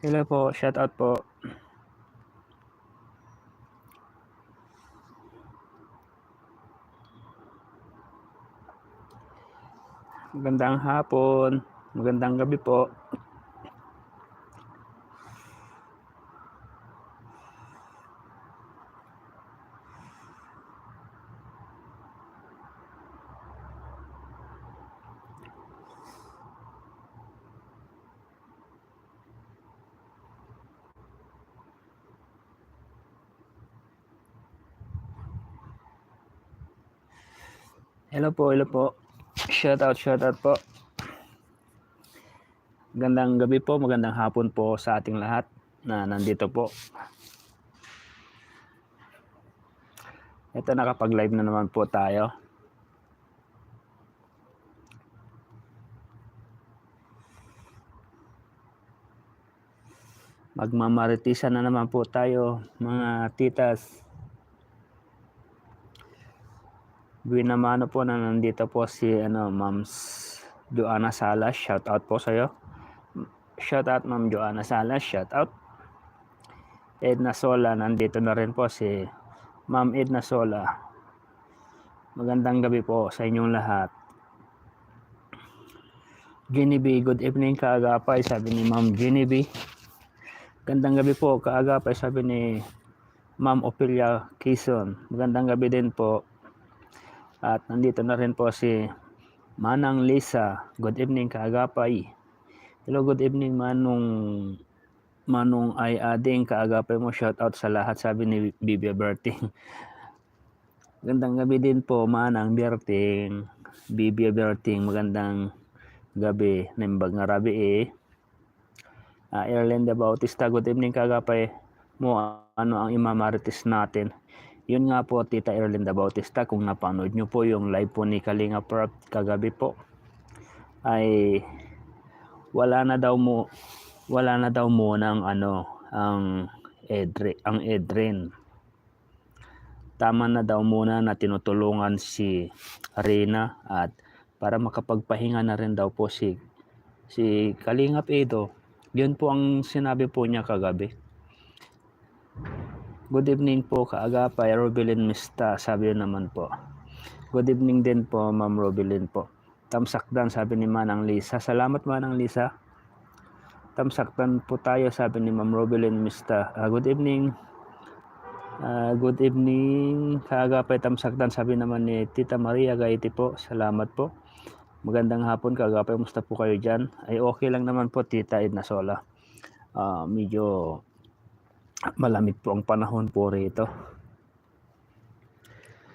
Hello po, shout out po. Magandang hapon, magandang gabi po. Hello po. Shout out po. Magandang gabi po, magandang hapon po sa ating lahat na nandito po. Ito, nakapag-live na naman po tayo. Magmamaritisan na naman po tayo, mga titas. Binamano po na nandito po si Ma'ams Joanna Salas. Shout out po sa iyo. Shout out Ma'am Joanna Salas, shout out. Edna Sola, nandito na rin po si Ma'am Edna Sola. Magandang gabi po sa inyong lahat. Genevieve, good evening kaagapay, sabi ni Ma'am Genevieve. Magandang gabi po kaagapay, sabi ni Ma'am Ophelia Quezon. Magandang gabi din po. At nandito na rin po si Manang Lisa. Good evening kaagapay. Hello, good evening Manong ay ading kaagapay mo. Shout out sa lahat, sabi ni Bibia Berting. Magandang gabi din po Manang Berting. Bibia Berting, magandang gabi. Nimbag nga rabi Erlinda Bautista, good evening kaagapay mo. Ano ang imamarites natin? Yun nga po, Tita Erlinda Bautista, kung napanood nyo po yung live po ni Kalinga Prab kagabi po, ay wala na daw muna ang Edrin. Tama na daw muna na tinutulungan si Reyna at para makapagpahinga na rin daw po si Kalingap Edo. Yun po ang sinabi po niya kagabi. Good evening po kaagapay, Robilin Mista, sabi naman po. Good evening din po Ma'am Robilin po. Tamsakdan, sabi ni Manang Lisa. Salamat Manang Lisa. Tamsakdan po tayo, sabi ni Ma'am Robilin Mista. Good evening. Good evening kaagapay, tamsakdan, sabi naman ni Tita Maria Gaiti po. Salamat po. Magandang hapon kaagapay, musta po kayo dyan? Ay okay lang naman po Tita Edna Sola. Medyo malamig po ang panahon po rito.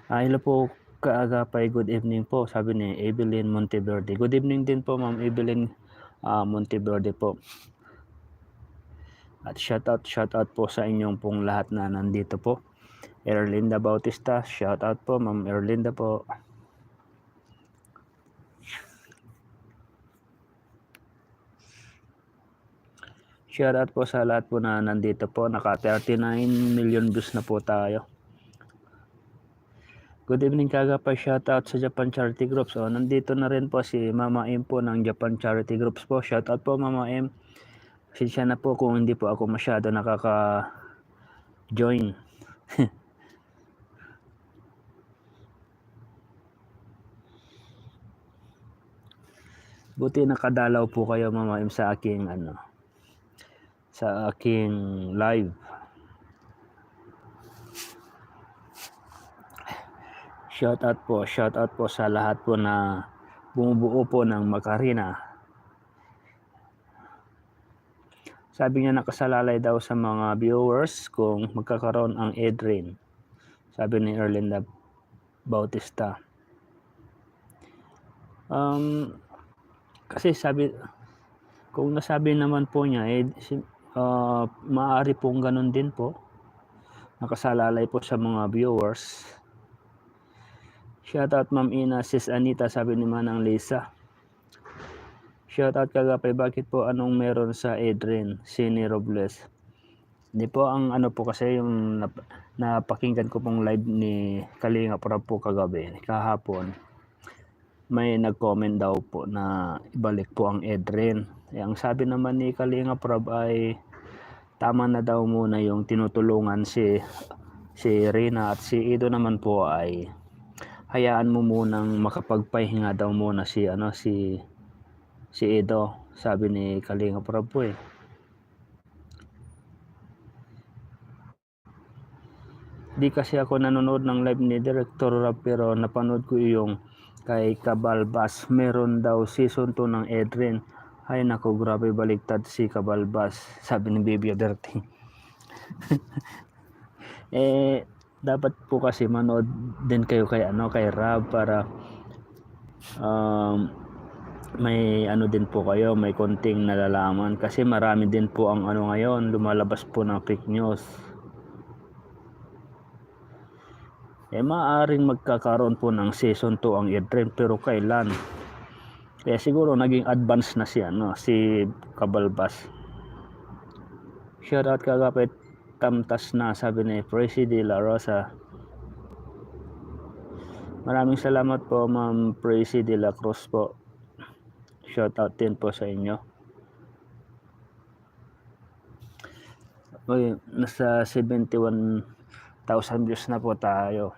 Hello po kaagapay, good evening po, sabi ni Evelyn Monteverde. Good evening din po Ma'am Evelyn Monteverde po. At shout out po sa inyong pong lahat na nandito po. Erlinda Bautista, shout out po Ma'am Erlinda po. Shout out po sa lahat po na nandito po. Naka 39 million views na po tayo. Good evening kaagapay, shout out sa Japan Charity Groups. Nandito na rin po si Mama M po ng Japan Charity Groups po. Shout out po Mama M. Pasensya na po kung hindi po ako masyado nakaka-join. Buti nakadalaw po kayo Mama M sa aking live. Shout out po sa lahat po na bumubuo po ng Macarena. Sabi niya nakasalalay daw sa mga viewers kung magkakaroon ang Edrin, sabi ni Erlinda Bautista. Kasi kung nasabi naman po niya maaari pong ganun din po, nakasalalay po sa mga viewers. Shout out Ma'am Ina, Sis Anita, sabi ni Manang Lisa. Shout out kagapay, bakit po anong meron sa Edrin, Sini Robles? Hindi po, ang po kasi yung napakinggan ko pong live ni Kalinga Prab po kagabi, kahapon. May nag-comment daw po na ibalik po ang Edrin. Ang sabi naman ni Kalinga Prab ay tama na daw muna yung tinutulungan si Rina, at si Edo naman po ay hayaan mo munang makapagpahinga daw muna si Edo, sabi ni Kalinga Prab po eh. Di kasi ako nanonood ng live ni Director Rob, pero napanood ko yung kay Cabalbas. Meron daw season 2 ng Edrin. Ay nako, grabe, baligtad si Cabalbas, sabi ni Baby Berting. Dapat po kasi manood din kayo kay Rob para may din po kayo, may konting nalalaman, kasi marami din po ang ngayon lumalabas po ng fake news. Maaaring magkakaroon po ng season 2 ang Edrin, pero kailan? Kaya siguro naging advance na si Cabalbas. Shoutout kagapit tamtas na, sabi ni Presi de la Rosa. Maraming salamat po Ma'am Presi de la Cruz po. Shoutout din po sa inyo. Nasa 71,000 views na po tayo.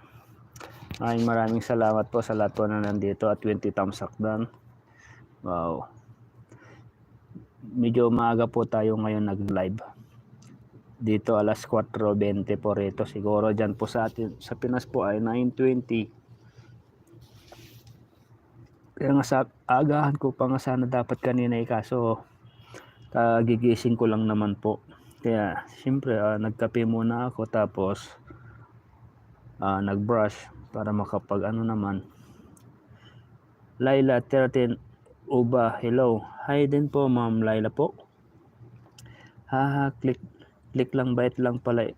Maraming salamat po sa lahat po na nandito, at 20 thumbs up doon. Wow. Medyo maaga po tayo ngayon nag-live. Dito alas 4:20 po rito. Siguro dyan po sa atin sa Pinas po ay 9:20. Kaya nga agahan ko pa nga sana dapat kanina kaso kagigising ko lang naman po. Kaya siyempre nagkape muna ako, tapos nagbrush para makapag naman. Laila 13 Uba, hello. Hi din po Ma'am Laila po. Haha, click lang bait lang pala.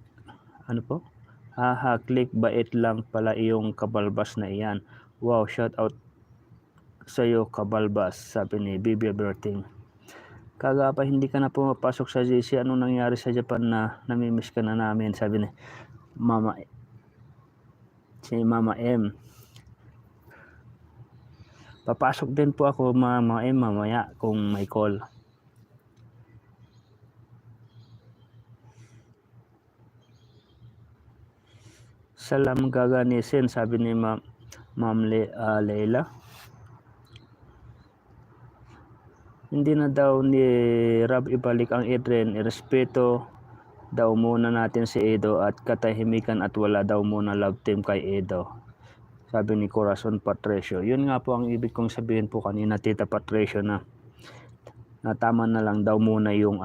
Po? Haha, click bait lang pala yung Cabalbas na iyan. Wow, shout out sa'yo Cabalbas, sabi ni Bibi Berting. Kagapa hindi ka na pumapasok sa GC, anong nangyari sa Japan na namimiss ka na namin, sabi ni Mama M. Papasok din po ako Mama M mamaya kung may call. Salam gaganisin, sabi ni Ma'am Leila. Hindi na daw ni Rob ibalik ang Edrin, irespeto daw muna natin si Edo at katahimikan, at wala daw muna love team kay Edo, sabi ni Corazon Patricio. Yun nga po ang ibig kong sabihin po kanina, Tita Patricio, na tama na lang daw muna yung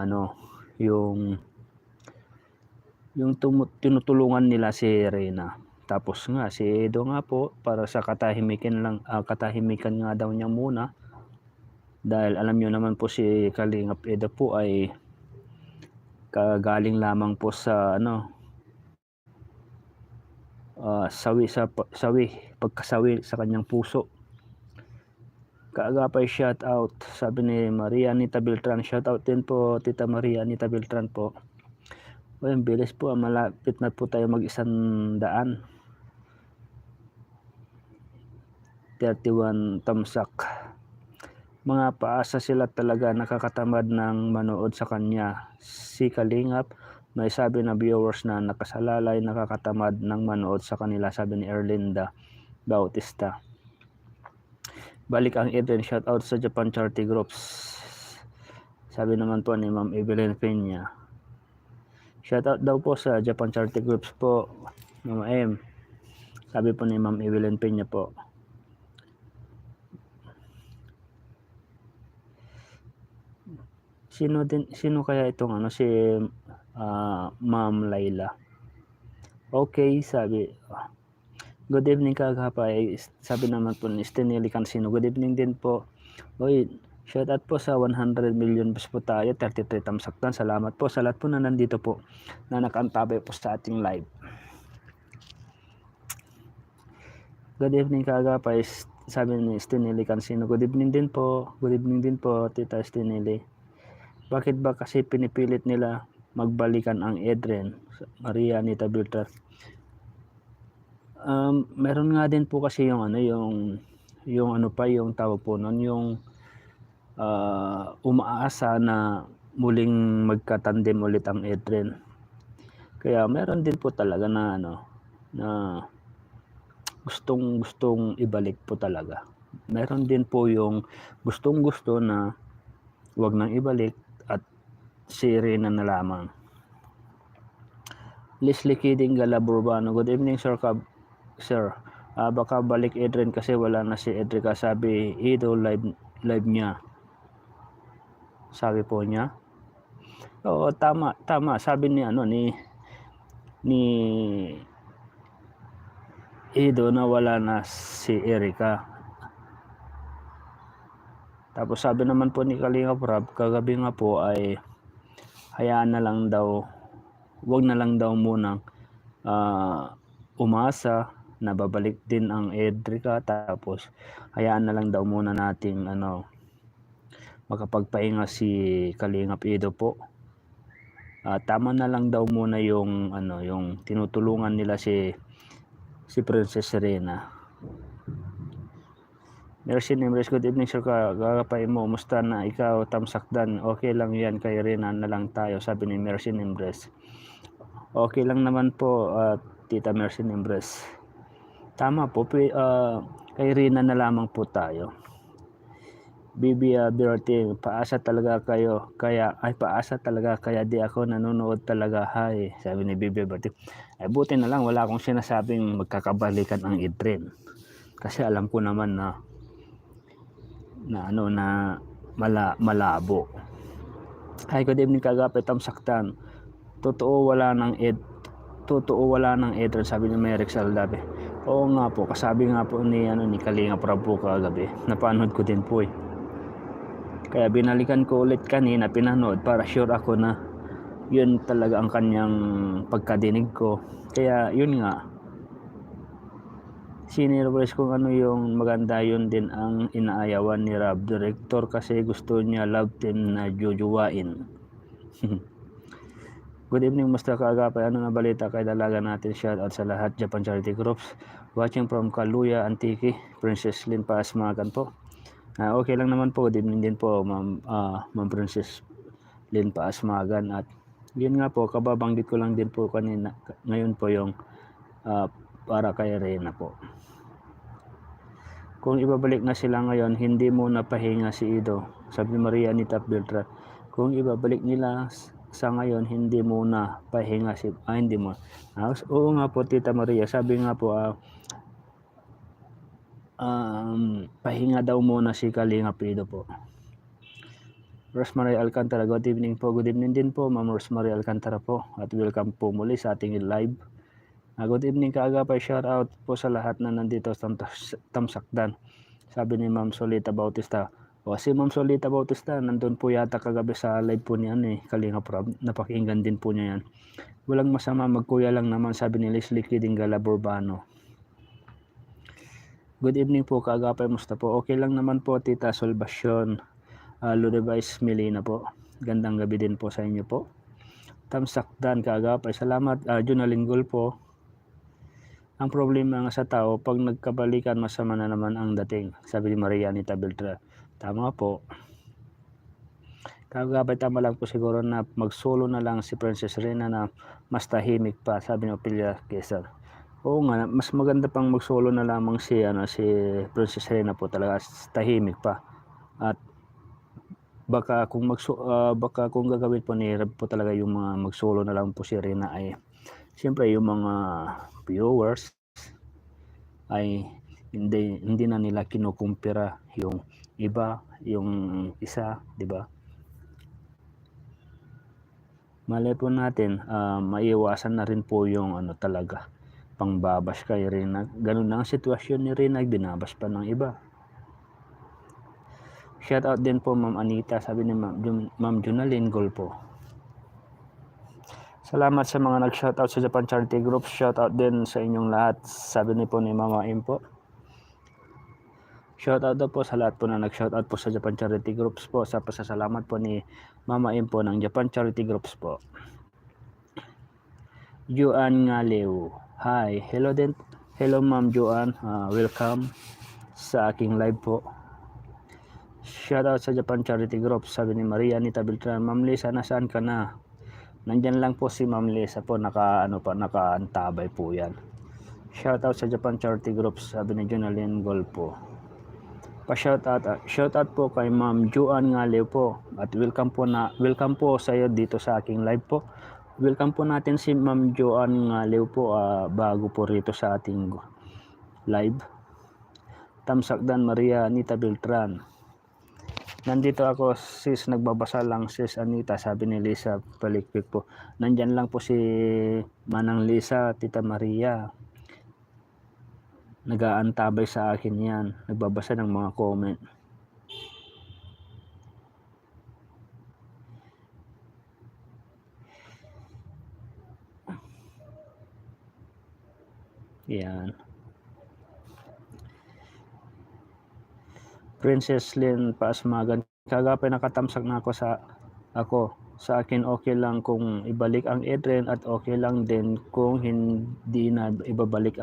tinutulungan nila si Reyna. Tapos nga si Edo nga po, para sa katahimikan nga daw niya muna, dahil alam nyo naman po si Kalingap Edo po ay kagaling lamang po sa pagkasawi sa kanyang puso. Kaagapay shout out, sabi ni Maria Anita Beltran. Shout out din po Tita Maria Anita Beltran po. Ang bilis po, malapit na po tayo mag-100. 31 tamsak. Mga paasa sila talaga, nakakatamad ng manood sa kanya. Si Kalingap may sabi na viewers na nakasalalay, nakakatamad ng manood sa kanila, sabi ni Erlinda Bautista. Balik ang Edrin, shout out sa Japan Charity Groups, sabi naman po ni Ma'am Evelyn Peña. Shout out daw po sa Japan Charity Groups po, Mama M, sabi po ni Ma'am Evelyn Peña po. Sino kaya itong si Ma'am Laila? Okay, sabi. Good evening kagapay, sabi naman po ni Stenely Cansino. Good evening din po. Shout out po sa 100 million views po tayo, 33 thumbs up. Salamat po sa lahat po na nandito po, na nakaantabay po sa ating live. Good evening kagapay, sabi ni Stenely Cansino. Good evening din po. Good evening din po Tita Stenely. Bakit ba kasi pinipilit nila magbalikan ang Edrin? Maria Anita Beltran. Meron nga din po kasi yung tawag po nun, yung umaasa na muling magkatandem ulit ang Edren. Kaya meron din po talaga na na gustong ibalik po talaga. Meron din po yung gustong-gusto na wag nang ibalik at si Reyna na lamang. Leslie Kidding Galaburbano, good evening sir. Sir, baka balik Edren kasi wala na si Edrica, sabi Ido live niya. Sabi po niya. Oo, tama. Sabi ni ni Ido na wala na si Erica. Tapos sabi naman po ni Kalinga Prab kagabi nga po ay hayaan na lang daw, wag na lang daw munang umasa na babalik din ang Edrica, tapos hayaan na lang daw muna nating makapagpahinga si Kalingap Ido po. Tama na lang daw muna yung yung tinutulungan nila si Princess Serena. Mercy Nimres, good evening sir. Kakapay mo, musta na ikaw, tamsakdan? Okay lang yan, kay Rena na lang tayo, sabi ni Mercy Nimres. Okay lang naman po, Tita Mercy Nimres. Tama po, kay Rena na lamang po tayo. Bibi Berting, paasa talaga kaya di ako nanonood talaga, hi, sabi ni Bibi Berting. Ay buti na lang wala akong sinasabing magkakabalikan ang Edren, kasi alam ko naman na malabo. Hi, good evening Kagapay, tamsaktan. Totoo wala nang Edren, sabi ni Merrick Saldabe. Oo nga po, kasabi nga po ni Kalinga Prab po kagabi, napanood ko din po Kaya binalikan ko ulit kanina, pinanood para sure ako na yun talaga ang kanyang pagkadinig ko. Kaya yun nga, sinirwes kung ano yung maganda, yun din ang inaayawan ni Rob Director kasi gusto niya love team na jujuwain. Good evening Mr. Kaagapay, ano na balita kay dalaga natin? Shout out sa lahat, Japan Charity Groups watching from Kaluya, Antique, Princess Lynn Paasmagan po. Okay lang naman po, good evening din po Ma'am Princess Lynn Paasmagan. At yun nga po, kababanggit ko lang din po kanina, ngayon po yung para kay Reyna po. Kung ibabalik na sila ngayon, hindi muna pahinga si Ido, sabi Maria Anita Beltran. Kung ibabalik nila sa ngayon, hindi muna pahinga si hindi mo. Oo nga po Tita Maria, sabi nga po pahinga daw muna si Kalingap Ido po. Rosemary Alcantara, good evening po. Good evening din po Ma'am Rosemary Alcantara po, at welcome po muli sa ating live. Good evening Kaagapay, shout out po sa lahat na nandito sa tamsakdan, sabi ni Ma'am Solita Bautista. Si Ma'am Solita Bautista nandun po yata kagabi sa live po niya Kalingap Prab, napakinggan din po niya yan. Walang masama, magkuya lang naman, sabi ni Leslie Kidding Galaburbano. Good evening po Kaagapay, musta po? Okay lang naman po Tita Solbasyon Ludevise Melina po, gandang gabi din po sa inyo po. Tamsakdan Kaagapay, salamat. Juna Linggol po. Ang problema nga sa tao, pag nagkabalikan masama na naman ang dating, sabi ni Maria Anita Beltra. Tama po Kaagapay, tama lang po siguro na magsolo na lang si Princess Reyna na mas tahimik pa, sabi ni Opilia Quezon. Oo nga, mas maganda pang magsolo na lamang si Princess Reyna po, talaga tahimik pa. At baka kung gagawin po ni Reb po talaga yung mga magsolo na lang po si Reyna, ay siyempre yung mga viewers ay hindi na nila kinukumpira yung iba, yung isa, di ba? Malay po natin, maiiwasan na rin po yung talaga pangbabash kay Reyna. Ganun na ang sitwasyon ni Reyna, binabash pa ng iba. Shout out din po Ma'am Anita, sabi ni Ma'am Junalyn Gol po. Salamat sa mga nag-shout out sa Japan Charity Group. Shout out din sa inyong lahat, sabi ni po ni Mama Im po. Shout out daw po sa lahat po na nag-shout out po sa Japan Charity Groups po, sa pasasalamat po ni Mama Im po ng Japan Charity Groups po. Joan Ngalew, hi, hello Ma'am Joan, welcome sa aking live po. Shoutout sa Japan Charity Group, sabi ni Maria Anita Beltran. Ma'am Lisa, nasaan ka na? Nandyan lang po si Ma'am Lisa po, nakaantabay po yan. Shoutout sa Japan Charity Group, sabi ni Jonalyn Golpo. Shoutout po kay Ma'am Juan Ngalew po. At welcome po sa iyo dito sa aking live po. Welcome po natin si Ma'am Juan Ngalew po bago po rito sa ating live. Tamsakdan Maria Anita Beltran. Nandito ako sis, nagbabasa lang sis Anita, sabi ni Lisa Palikpik po. Nandyan lang po si Manang Lisa, Tita Maria. Nag-aantabay sa akin yan, nagbabasa ng mga comment. Yan. Princess Lynn Paasmagan, kagapay nakatamsak na ako sa akin okay lang kung ibalik ang Edren at okay lang din kung hindi na ibabalik.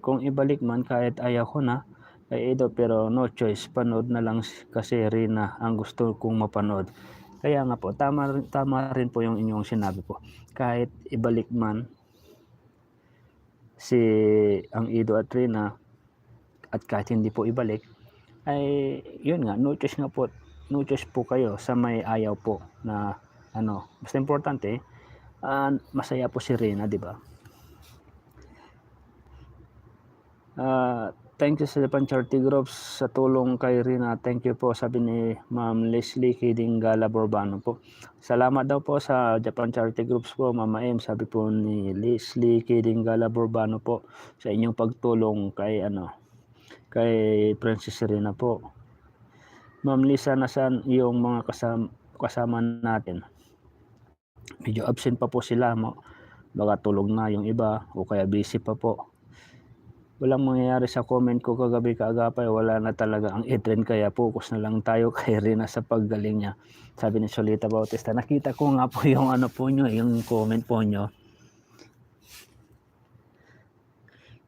Kung ibalik man kahit ayaw ko na kay Edo, pero no choice, panood na lang kasi Rina ang gusto kong mapanood. Kaya nga po, tama rin po yung inyong sinabi po, kahit ibalik man ang Edo at Rina at kahit hindi po ibalik, ay yun nga, no choice po kayo sa may ayaw po na basta importante masaya po si Rina, di ba? Thank you sa Japan Charity Groups sa tulong kay Rina. Thank you po, sabi ni Ma'am Leslie Kidingala Borbano po. Salamat daw po sa Japan Charity Groups po, Mama M, sabi po ni Leslie Kidingala Borbano po, sa inyong pagtulong kay Princess Rina po. Ma'am Lisa, nasaan yung mga kasama natin? Medyo absent pa po sila, baka tulog na yung iba o kaya busy pa po. Walang mangyayari sa comment ko kagabi kaagapay, wala na talaga ang Edren, kaya focus na lang tayo kay Rina sa paggaling niya, sabi ni Solita Bautista. Nakita ko nga po yung po nyo, yung comment po nyo.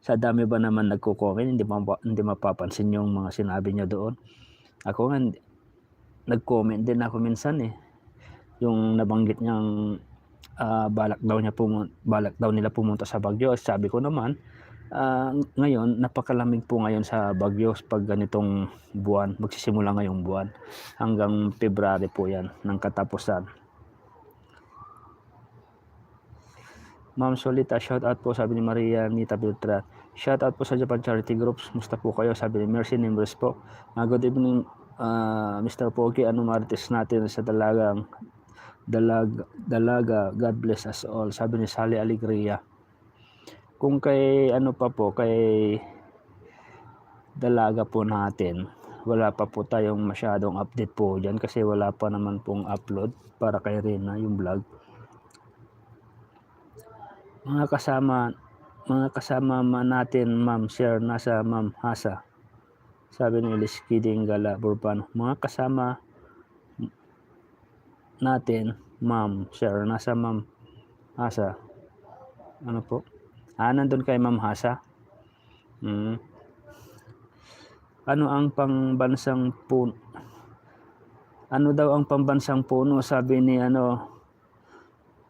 Sa dami ba naman nagko-comment, hindi mapapansin yung mga sinabi nyo doon. Ako nga, nag-comment din ako minsan yung nabanggit niyang balak daw nila pumunta sa Baguio. Sabi ko naman, ngayon napakalamig po ngayon sa Baguio pag ganitong buwan, magsisimula ngayong buwan hanggang February po yan ng katapusan. Ma'am Solita, shout out po, sabi ni Maria Nita Beltran. Shout out po sa Japan Charity Groups, musta po kayo, sabi ni Mercy Nimbres po. Good evening Mr. Pogi, marites natin sa dalaga, God bless us all, sabi ni Sally Alegria. Kung kay kay dalaga po natin, wala pa po tayong masyadong update po dyan kasi wala pa naman pong upload para kay Rina yung vlog. Mga kasama natin, Ma'am Sir, nasa Ma'am Hasa, sabi ni Elis Kiding Gala Burbano. Mga kasama natin, Ma'am Sir, nasa Ma'am Hasa. Ano po? Nandun kay Ma'am Hasa. Ano ang pambansang puno? Ano daw ang pambansang puno, sabi ni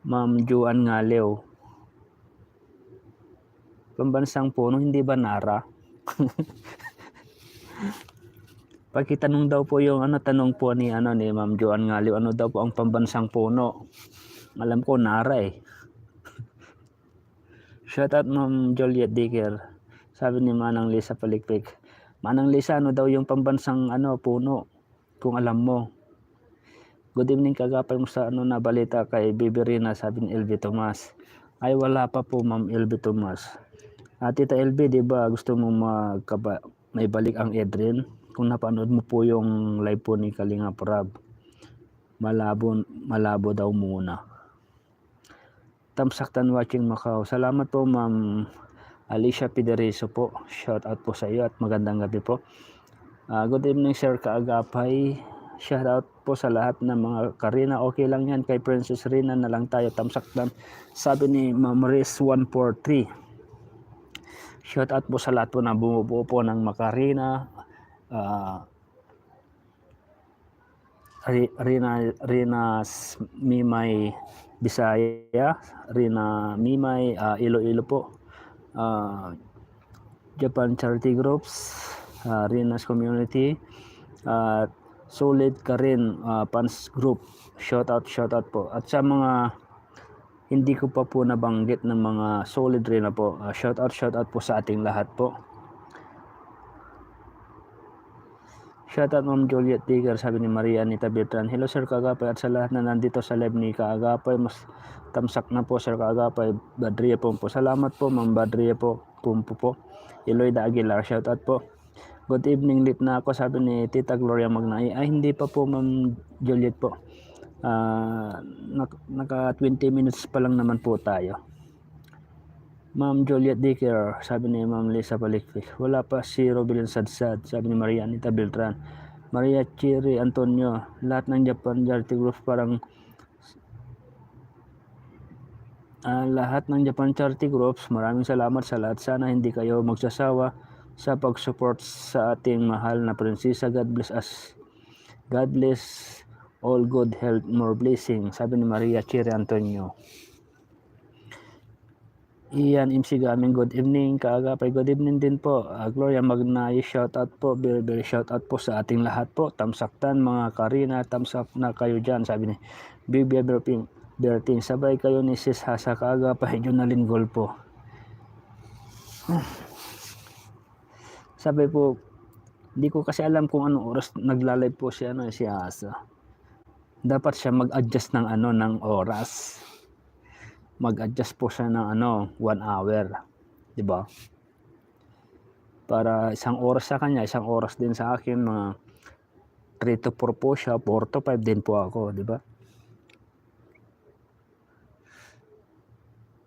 Ma'am Juan Ngalew. Pambansang puno, hindi ba Nara? Pagkitanong daw po yung tanong po ni Ma'am Juan Ngalew, ano daw po ang pambansang puno? Alam ko Nara Shout out Ma'am Joliet Dicker, sabi ni Manang Lisa Palikpik. Manang Lisa, ano daw yung pambansang puno kung alam mo? Good evening, kagapay mo sa na balita kay Bibi Rina, sabi ni LB Tomas. Ay wala pa po Ma'am LB Tomas. Tita LB, di ba gusto mo may balik ang Edren? Kung napanood mo po yung live po ni Kalinga Prab, malabo daw muna. Tamsaktan watching Macau. Salamat po Ma'am Alicia Piderizo po. Shout out po sa iyo at magandang gabi po. Good evening Sir Kaagapay. Shout out po sa lahat ng mga Karina. Okay lang yan, kay Princess Rina na lang tayo. Tamsaktan, sabi ni Ma'am Riz 143. Shout out po sa lahat po na bumubuo po ng Macarena, Rinas Mimay Bisaya, Rina Mimay Iloilo po, Japan Charity Groups, Rinas Community, at Solid Karin Fans Group. Shout out po. At sa mga hindi ko pa po nabanggit ng mga solid rin na po, shout out po sa ating lahat po. Shout out Ma'am Juliet Digger, sabi ni Maria Anita Beltran. Hello Sir Kaagapay at sa lahat na nandito sa live ni Kaagapay. Mas tamsak na po Sir Kaagapay. Badria po. Salamat po Ma'am Badria po. Pumpo po. Eloida Aguilar, shout out po. Good evening, late na ako, sabi ni Tita Gloria Magnay. Ay hindi pa po Ma'am Juliet po. Naka 20 minutes pa lang naman po tayo. Ma'am Juliet Dicker, sabi ni Ma'am Lisa Palikpik. Wala pa si Robilin Sadsad, sabi ni Maria Anita Beltran. Maria Chiri Antonio, lahat ng Japan Charity Groups parang lahat ng Japan Charity Groups, maraming salamat sa lahat. Sana hindi kayo magsasawa sa pag-support sa ating mahal na prinsesa. God bless us. God bless all good health, more blessing, sabi ni Maria Chiri Antonio. Ian MC Gaming, good evening. Kaagapay, good evening din po. Gloria Magnay, shout out po. Very shout out po sa ating lahat po. Tamsaktan mga Karina, tamsak na kayo dyan, sabi ni Bibia Berting. Sabay kayo ni Sis Hasa. Kaagapay, Jonalyn Gol po. Sabi po, hindi ko kasi alam kung anong oras nagla-live po si Hasa. Dapat siya mag-adjust ng oras. Mag-adjust po siya ng 1 hour, di ba? Para isang oras sa kanya, isang oras din sa akin, mga 3 to 4 po siya, 4 to 5 din po ako, di ba?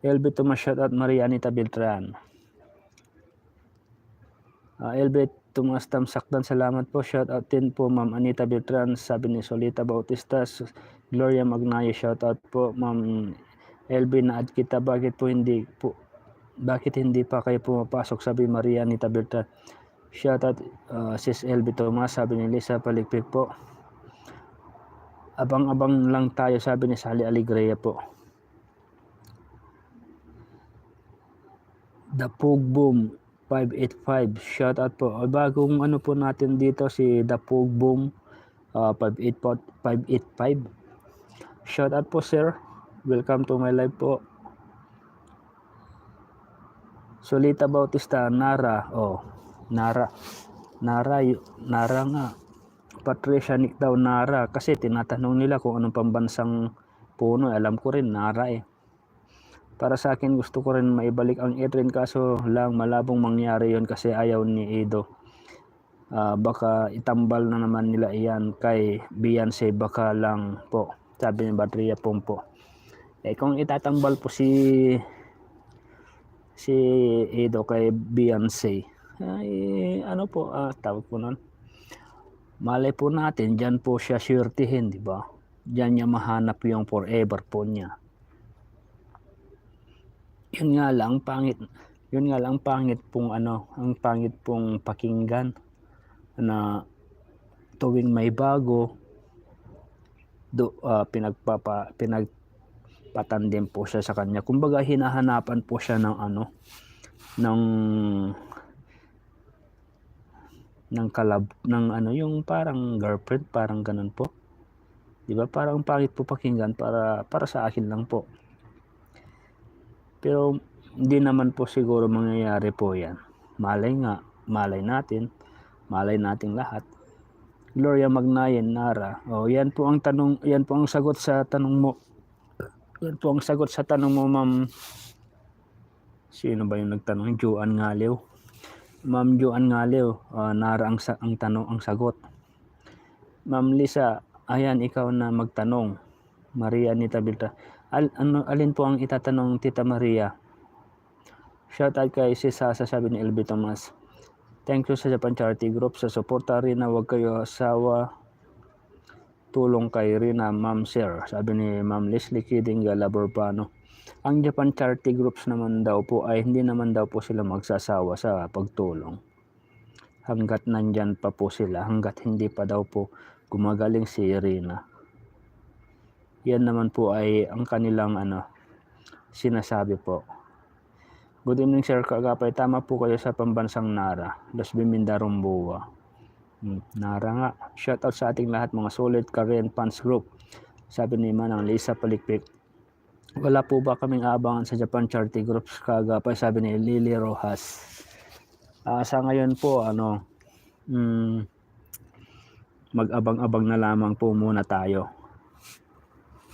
LB Tomas, shout out Maria Anita Beltran. LB Tomas Tamsakdan, salamat po. Shout out din po Ma'am Anita Beltran, sabi ni Solita Bautista. Gloria Magnayo, shout out po Ma'am LB, na-add kita, bakit hindi pa kayo pumapasok, sabi Maria Anita Beltran. Shout out Sis LB Tomas, sabi ni Lisa Palikpik po. Abang-abang lang tayo, sabi ni Sally Alegria po. The Pug Boom 585, shout out po. Bagong po natin dito, si The Pug Boom 585. Shout out po sir. Welcome to my live po. Solita Bautista, Nara. Nara nga. Patricia Nick daw, Nara. Kasi tinatanong nila kung anong pambansang puno. Alam ko rin, Nara eh. Para sa akin, gusto ko rin maibalik ang Edrin, kaso lang malabong mangyari yon kasi ayaw ni Edo. Baka itambal na naman nila iyan kay Beyonce, baka lang po, sabi ni Badria Pompo. Kung itatambal po si Edo kay Beyonce, ay tawag po nun, malay po natin, dyan po siya swertihin, di ba? Dyan niya mahanap yung forever po niya. Yun nga lang pangit pong ang pangit pong pakinggan na tuwing may bago pinagpatandem po siya sa kanya. Kumbaga hinahanapan po siya ng yung parang girlfriend, parang ganun po. 'Di ba? Parang pangit po pakinggan para sa akin lang po. Pero hindi naman po siguro mangyayari po 'yan. Malay natin lahat. Gloria Magnayen, Nara. Yan po ang tanong, yan po ang sagot sa tanong mo. Yan po ang sagot sa tanong mo, Ma'am. Sino ba yung nagtanong? Joan Ngalew. Ma'am Joan Ngalew, Nara ang tanong, ang sagot. Ma'am Lisa, ayan, ikaw na magtanong. Maria Anita Beltran. Alin po ang itatanong, Tita Maria? Shout out kay Sisa, sabi ni LB Tomas. Thank you sa Japan Charity Group sa suporta rin, na huwag kayo asawa tulong kay Rina, Ma'am Sir, sabi ni Ma'am Leslie Kidinga Laborbano. Ang Japan Charity Groups naman daw po ay hindi naman daw po sila magsasawa sa pagtulong. hanggat nandyan pa po sila, hanggat hindi pa daw po gumagaling si Irina. Yan naman po ay ang kanilang sinasabi po. Good evening Sir Kagapay, tama po kayo sa pambansang Nara, Los Bimindarumboa. Nara nga. Shoutout sa ating lahat mga solid Korean fans group. Sabi ni Manang Lisa Palikpik, wala po ba kaming aabangan sa Japan charity groups Kagapay? Sabi ni Lily Rojas. Sa ngayon po mag-abang-abang na lamang po muna tayo.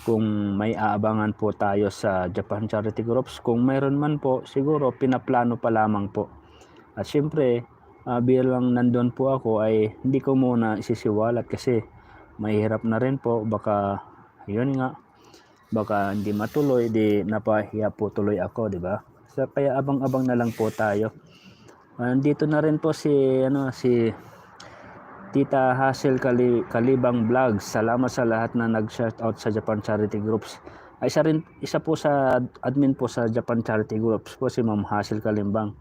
Kung may aabangan po tayo sa Japan charity groups, kung mayroon man po, siguro pinaplano pa lamang po. At syempre, bilang nandun po ako ay hindi ko muna isisiwalat kasi mahirap na rin po, baka yun nga, baka hindi matuloy, di napahiya po tuloy ako, di ba? So, kaya abang-abang na lang po tayo. Dito na rin po si Tita Hazel Kalibang Vlogs. Salamat sa lahat na nag-shoutout sa Japan Charity Groups. Ay isa po sa admin po sa Japan Charity Groups po si Ma'am Hazel Kalibang.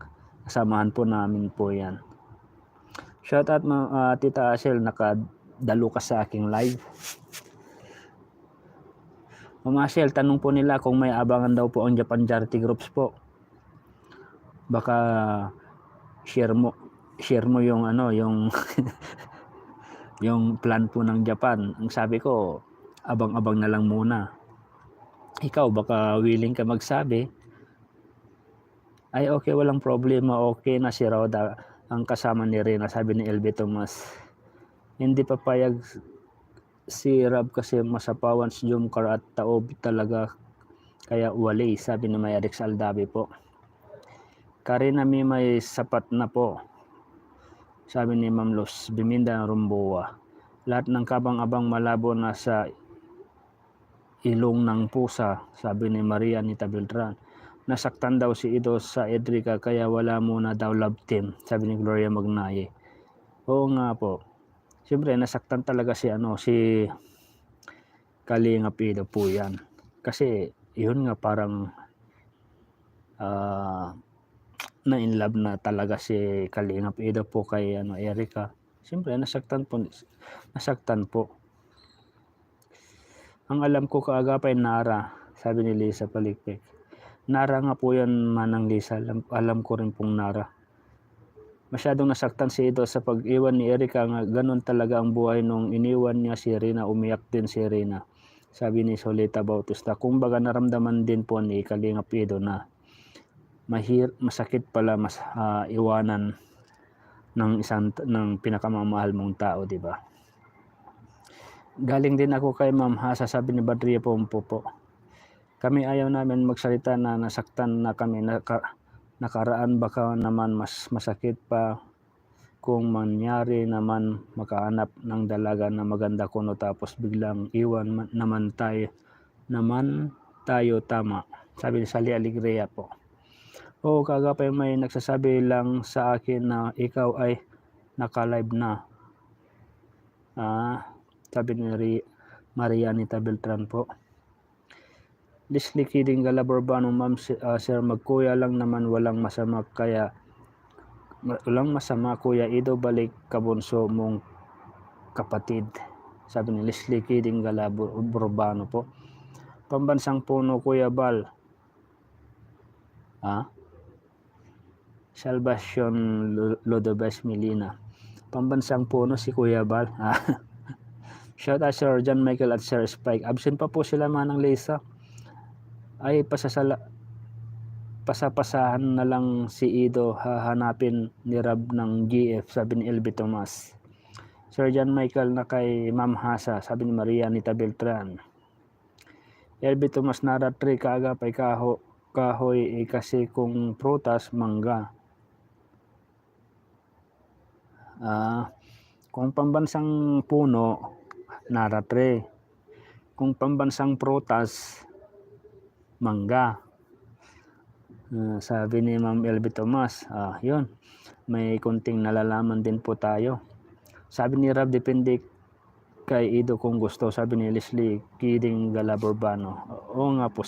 Kasamahan po namin po yan. Shoutout Tita Hazel, nakadalo ka sa aking live. Ma'am Hazel, tanong po nila kung may abangan daw po ang Japan Charity Groups po. Baka share mo yung yung yung plan po ng Japan. Ang sabi ko, abang-abang na lang muna. Ikaw, baka willing ka magsabi. Ay, okay, walang problema. Okay na si Rhoda ang kasama ni Rina, sabi ni LB Tomas. Hindi papayag si Rab kasi masapawan si Jumcar at taob talaga. Kaya wali, sabi ni Mayarix Aldabi po. Karina may sapat na po, sabi ni Ma'am Los Bimindarumboa. Lahat ng kabang-abang malabo na sa ilong ng pusa, sabi ni Maria Anita Beltran. Nasaktan daw si Ido sa Edrica kaya wala muna daw love team, sabi ni Gloria Magnaye. Oo nga po. Siyempre nasaktan talaga si Kalingap Ido po yan. Kasi yun nga parang na in love na talaga si Kalingap Ido po kay Erica. Siyempre nasaktan po. Ang alam ko Kaagapay Nara, sabi ni Lisa Palikpik. Nara nga po yan, Manang Lisa. Alam ko rin pong Nara. Masyadong nasaktan si Ido sa pag-iwan ni Erica, nga ganun talaga ang buhay nung iniwan niya si Rina, umiyak din si Rina, sabi ni Solita Bautista. Kumbaga naramdaman din po ni Kalingap Ido na masakit pala iwanan ng pinakamamahal mong tao, di ba? Galing din ako kay Ma'am Hasa, sabi ni Badria Pompo po. Kami ayaw namin magsalita na nasaktan na kami nakaraan, baka naman mas masakit pa kung manyari naman makahanap ng dalaga na maganda kuno tapos biglang iwan naman tayo tama, sabi ni Sally Alegria po. Oo, Kaagapay, may nagsasabi lang sa akin na ikaw ay naka-live na. Sabi ni Maria Anita Beltran po. Leslie Kidding Galaborbano, Ma'am Sir, magkuya lang naman, walang masama Kuya Ido, balik kabunso mong kapatid, sabi ni Leslie Kidding Galaborbano po. Pambansang puno Kuya Bal. Salvacion Lodobes Milina. Pambansang puno si Kuya Bal. Shout out Sir John Michael at Sir Spike. Absent pa po sila, Manang Lisa. Ay pasapasahan na lang si Ido, hahanapin ni Rab ng GF, sabi ni LB Tomas. Sir John Michael na kay Ma'am Hasa, sabi ni Maria Anita Beltran. LB Tomas, Nara 3 Kaagapay, kahoy kasi kung prutas, mangga. Kung pambansang puno, Nara 3. Kung pambansang prutas, mangga. Sabi ni Ma'am LB Tomas. Yun, may kunting nalalaman din po tayo. Sabi ni Rab, depende kay Ido kung gusto, sabi ni Leslie Kidding Galaborbano. Oo nga po,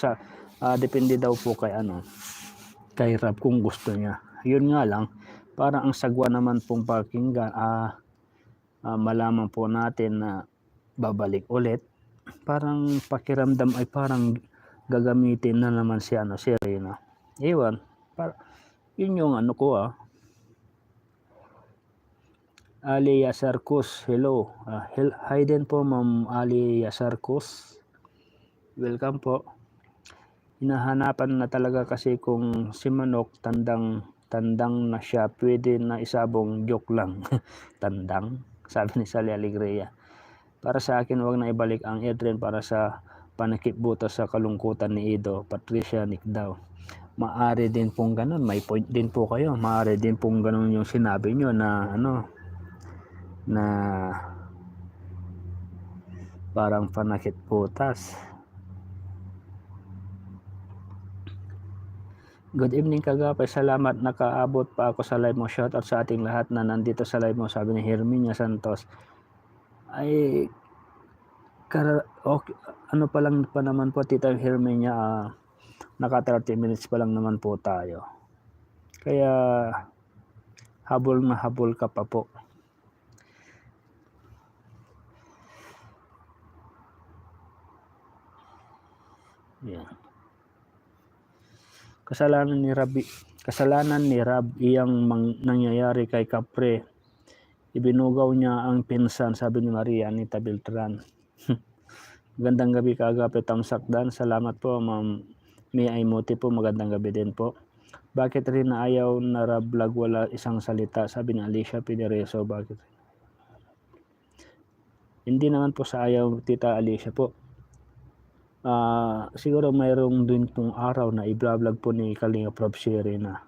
depende daw po kay Rab kung gusto niya. Yun nga lang, Parang ang sagwa naman pong pakinggan, malaman po natin na babalik ulit. Parang pakiramdam ay parang gagamitin na naman si Reyna. Ewan, yun yung ano ko Ali Yasarcos, hello. Hi din po Ma'am Ali Yasarcos. Welcome po. Hinahanapan na talaga kasi kung si Manok tandang na siya, pwede na isabong, joke lang. Tandang, sabi ni Sally Alegria. Para sa akin, wag na ibalik ang Edren para sa panakipbutas sa kalungkutan ni Ido. Patricia Nick daw. Maari din pong ganun, may point din po kayo. Maari din pong ganun yung sinabi nyo na na parang panakipbutas. Good evening Kagapay, salamat nakaabot pa ako sa live mo. Shoutout sa ating lahat na nandito sa live mo, sabi ni Herminia Santos. Ay okay, ano pa lang pa naman po Tita Herminia, naka 30 minutes pa lang naman po tayo. Kaya habol na habol ka pa po. Yeah. Kasalanan ni Rab iyang nangyayari kay Kapre. Ibinugaw niya ang pinsan, sabi ni Maria Anita Beltran. Magandang gabi Kaagapay, Tamsakdan. Salamat po Ma'am May Aymuti po, magandang gabi din po. Bakit rin na ayaw na Rab vlog, wala isang salita, sabi ni Alicia Pinereso. Bakit? Hindi naman po sa ayaw Tita Alicia po. Siguro mayroong din pong araw na i-vlog po ni Kalinga Prof. Serena.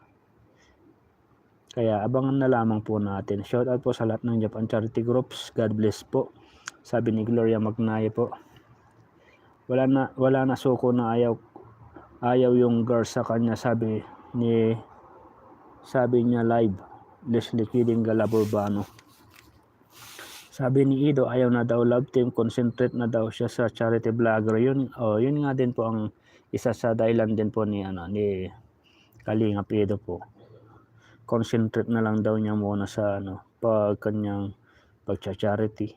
Kaya abangan na lamang po natin. Shoutout po sa lahat ng Japan Charity Groups. God bless po. Sabi ni Gloria Magnaye po. Wala na suko na ayaw yung girl sa kanya, sabi niya live. Leslie Kidding Galaburbano. Sabi ni Ido, ayaw na daw love team, concentrate na daw siya sa charity vlogger. Yun nga din po ang isa sa dahilan din po ni Kalinga Ido po. Concentrate na lang daw niya muna sa kanyang pagcha-charity.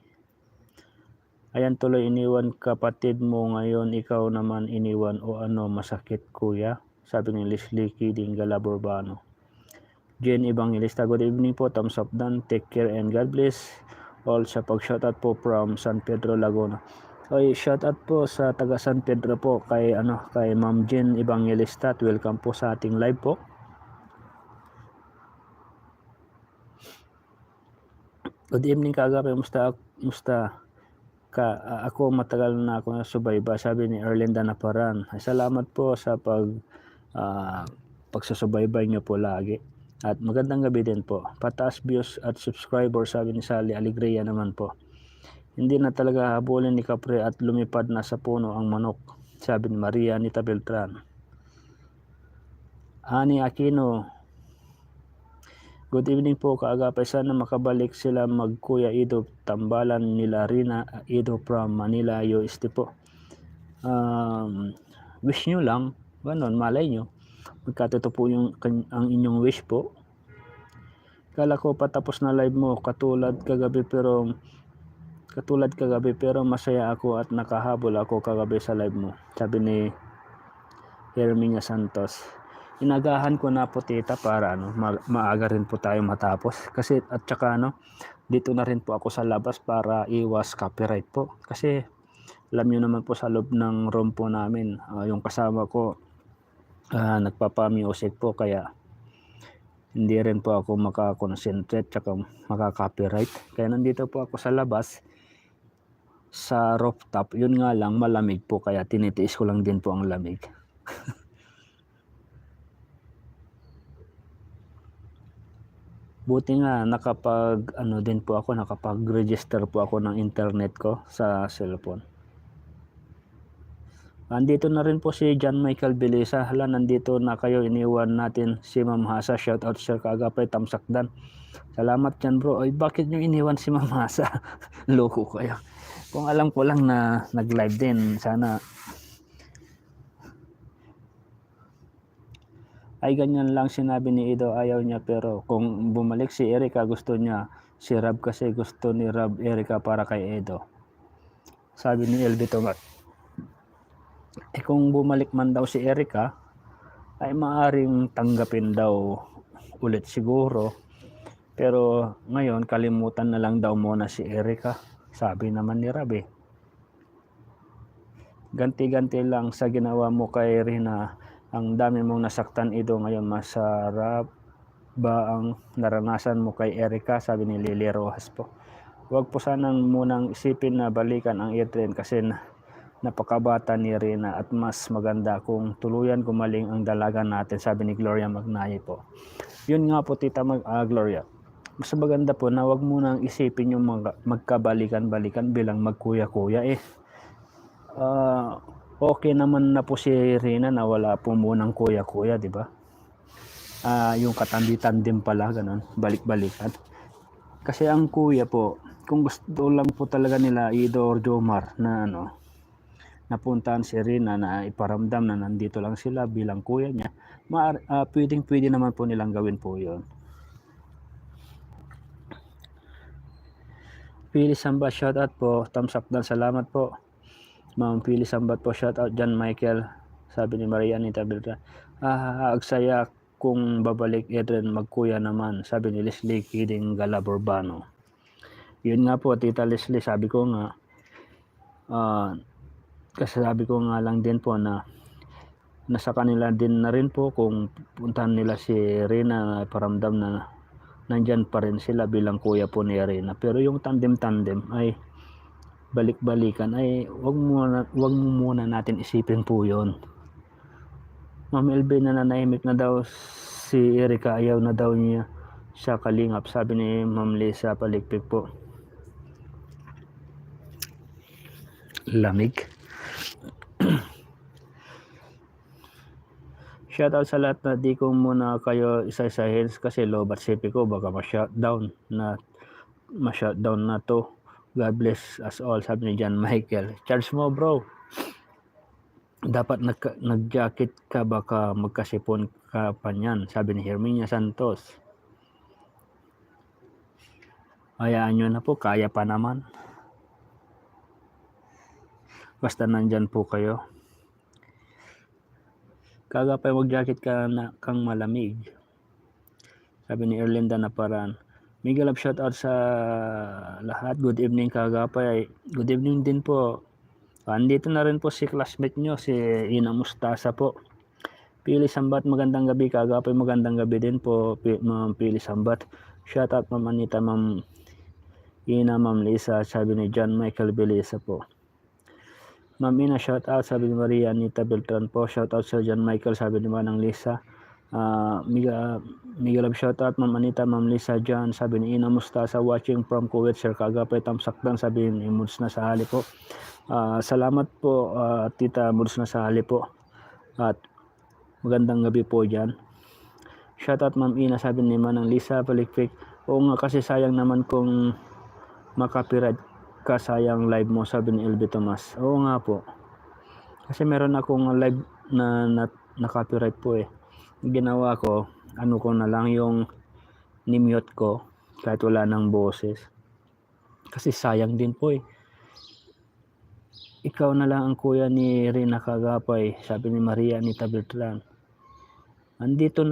Ayan tuloy, iniwan kapatid mo ngayon, ikaw naman iniwan o masakit kuya, sabi ni Leslie Kidding Galaburbano. Jen Evangelista, good evening po, thumbs up dan, take care and God bless all. Sa pag-shoutout po from San Pedro, Laguna. Okay, shoutout po sa taga San Pedro po kay Ma'am Jen Evangelista. Welcome po sa ating live po. Good evening Kaagapay, musta ka? Ako matagal na ako nasubayba, sabi ni Erlinda Naparan. Salamat po sa pagsusubaybay niyo po lagi. At magandang gabi din po. Pataas views at subscribers, sabi ni Sally Alegria naman po. Hindi na talaga habulin ni Kapre at lumipad na sa puno ang manok, sabi ni Maria Anita Beltran. Ani Aquino, good evening po Kaagapay, sana makabalik sila Kuya Ido, tambalan nila Rina Ido from Manila UST po. Wish nyo lang, ganon, malay nyo magkatotoo po ang inyong wish po. Kala ko patapos na live mo katulad kagabi pero masaya ako at nakahabol ako kagabi sa live mo, sabi ni Herminia Santos. Inagahan ko na po Tita para maaga rin po tayo matapos kasi at saka dito na rin po ako sa labas para iwas copyright po, kasi alam niyo naman po sa loob ng room po namin yung kasama ko nagpapa-music po, kaya hindi rin po ako makakonsentrate tsaka makaka-copyright. Kaya nandito po ako sa labas sa rooftop. Yun nga lang malamig po, kaya tinitiis ko lang din po ang lamig. Buti nga nakapag-register po ako ng internet ko sa cellphone. Andito na rin po si John Michael Belisa. Hala, nandito na kayo, iniwan natin si Ma'am Hasa. Shoutout Sir Kaagapay, Tamsakdan. Salamat dyan bro. Ay, bakit nyo iniwan si Ma'am Hasa? Loko kayo. Kung alam ko lang na nag-live din, sana. ay ganyan lang sinabi ni Edo, ayaw niya, pero kung bumalik si Erica gusto niya si Rob kasi gusto ni Rob Erica para kay Edo. Sabi ni LB Tomat. Kung bumalik man daw si Erica ay maaring tanggapin daw ulit siguro. Pero ngayon kalimutan na lang daw muna si Erica. Sabi naman ni Rob Ganti-ganti lang sa ginawa mo kay Rina. Ang dami mong nasaktan, Edo, ngayon masarap ba ang naranasan mo kay Erica? Sabi ni Lily Rojas po. Huwag po sanang munang isipin na balikan ang Adrian kasi napakabata ni Rina at mas maganda kung tuluyan gumaling ang dalaga natin, sabi ni Gloria Magnaye po. Yun nga po, Tita Gloria. Mas maganda po na huwag munang isipin yung magkabalikan-balikan bilang magkuya-kuya okay naman na po si Rina na wala po munang kuya-kuya, di ba? Yung katandi-tandim pala, ganun, balik-balikan. Kasi ang kuya po, kung gusto lang po talaga nila Edo or Jomar na napuntahan si Rina na iparamdam na nandito lang sila bilang kuya niya, pwede naman po nilang gawin po yun. Pili Sambat, shoutout po. Thumbs up dan, salamat po. Ma'am Pili Sambat po, shoutout. John Michael, sabi ni Maria Anita Beltran. Agsaya kung babalik Adrian, magkuya naman, sabi ni Leslie Kiding Galaborbano. Yun nga po, Tita Leslie, sabi ko nga, kasi sabi ko nga lang din po na nasa kanila din na rin po kung puntahan nila si Rina na paramdam na nandyan pa rin sila bilang kuya po ni Rina. Pero yung tandem-tandem ay balik-balikan ay wag muna natin isipin po yun. Ma'am LB, nananahimik na daw si Erica, ayaw na daw niya sa kalingap, sabi ni Ma'am Lisa Palikpik po. Lamig. Shoutout sa lahat na di ko muna kayo isa-isahin kasi low-bat sipi ko baka ma-shutdown na to. God bless us all, sabi ni John Michael. Charge mo, bro. Dapat nag-jacket ka, baka magkasipon ka pa niyan, sabi ni Herminia Santos. Hayaan nyo na po, kaya pa naman. Basta nandyan po kayo. Kagapay, mag-jacket ka na kang malamig, sabi ni Erlinda Naparan. Miguel of shoutout sa lahat. Good evening, Kagapay. Good evening din po. Andito na rin po si classmate nyo, si Ina Mustasa po. Pili Sambat, magandang gabi, Kagapay. Magandang gabi din po, Ma'am Pili Sambat. Shoutout Ma'am Anita, Ma'am Ina, Ma'am Lisa, sabi ni John Michael Belisa po. Ma'am Ina, shoutout, sabi ni Maria Anita Beltran po. Shoutout sa John Michael, sabi ni Manang Lisa. Miguel of shoutout, Ma'am Anita, Ma'am Lisa, John, sabi ni Ina Mustasa, watching from Kuwait, Sir Kagapay, tamsakdan, sabi ni Muds na sa hali po. Salamat po, Tita Muds na sa hali po. At magandang gabi po dyan. Shoutout Ma'am Ina, sabi ni Manang Lisa Palikpik. Oo nga, kasi sayang naman kung makapiright ka, sayang live mo, sabi ni LB Tomas. Oo nga po. Kasi meron akong live na copyright po Ginawa ko, ko na lang yung ni-mute ko kahit wala ng boses. Kasi sayang din po Ikaw na lang ang kuya ni Rina Kagapay, sabi ni Maria Anita Beltran. Andito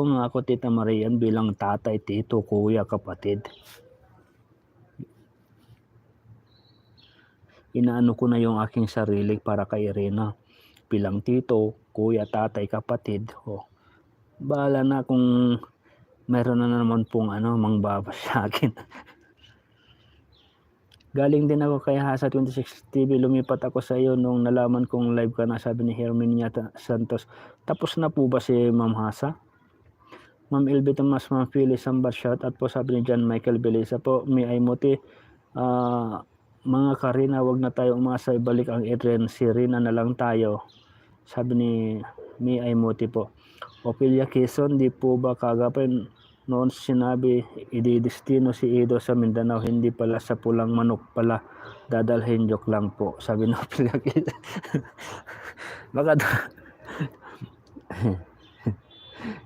nga ako, Tita Marian, bilang tatay, tito, kuya, kapatid. Inaano ko na yung aking sarili para kay Rina bilang tito, kuya, tatay, kapatid. Bahala na kung mayroon na naman pong mangbabas sa akin. Galing din ako kay Hasa 26 TV. Lumipat ako sa iyo nung nalaman kong live ka na, sabi ni Herminia Santos. Tapos na po ba si Ma'am Hasa? Ma'am LB Tomas, Ma'am Phyllis Sambat, shout out po, sabi ni John Michael Belisa po. May Aymoti, mga Karina, wag na tayo umasa, ibalik ang Adrian, si Rina na lang tayo, sabi ni May Aymoti po. Ophelia Quezon, di po ba Kagapay noon sinabi ididestino si Edo sa Mindanao, hindi pala sa pulang manok pala dadalhin, joke lang po, sabi ni Ophelia Quezon. Baka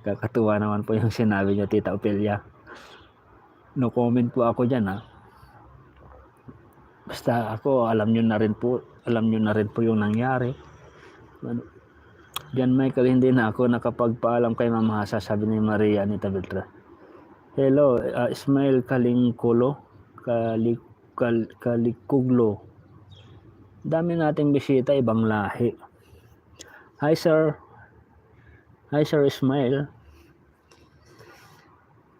Kakatuwa naman po yung sinabi niyo, Tita Opelia. No comment po ako dyan, ha. Basta ako, alam niyo na rin po yung nangyari. John Michael, hindi na ako nakapagpaalam kay Ma'am Hasa, sabi ni Maria Anita Beltran. Hello, Ismail Kalingkulo, Kalikuglo. Dami nating bisita, ibang lahi. Hi sir Ismail.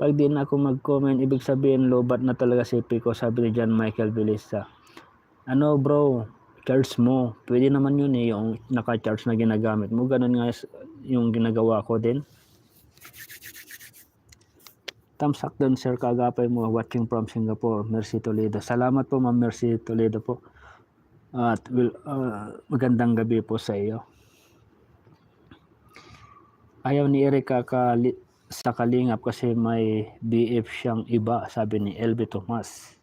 Pag di na ako mag-comment, ibig sabihin lobat na talaga si Pico, sabi ni John Michael Vilista. Ano bro, charge mo. Pwede naman yun eh, yung naka-charge na ginagamit mo. Ganun nga yung ginagawa ko din. Thumbs up doon sir, kagapay mo, watching from Singapore, Mercy Toledo. Salamat po Ma'am Mercy Toledo po. At magandang gabi po sa iyo. Ayaw ni Erika sa Kalingap kasi may BF siyang iba, sabi ni LB Tomas.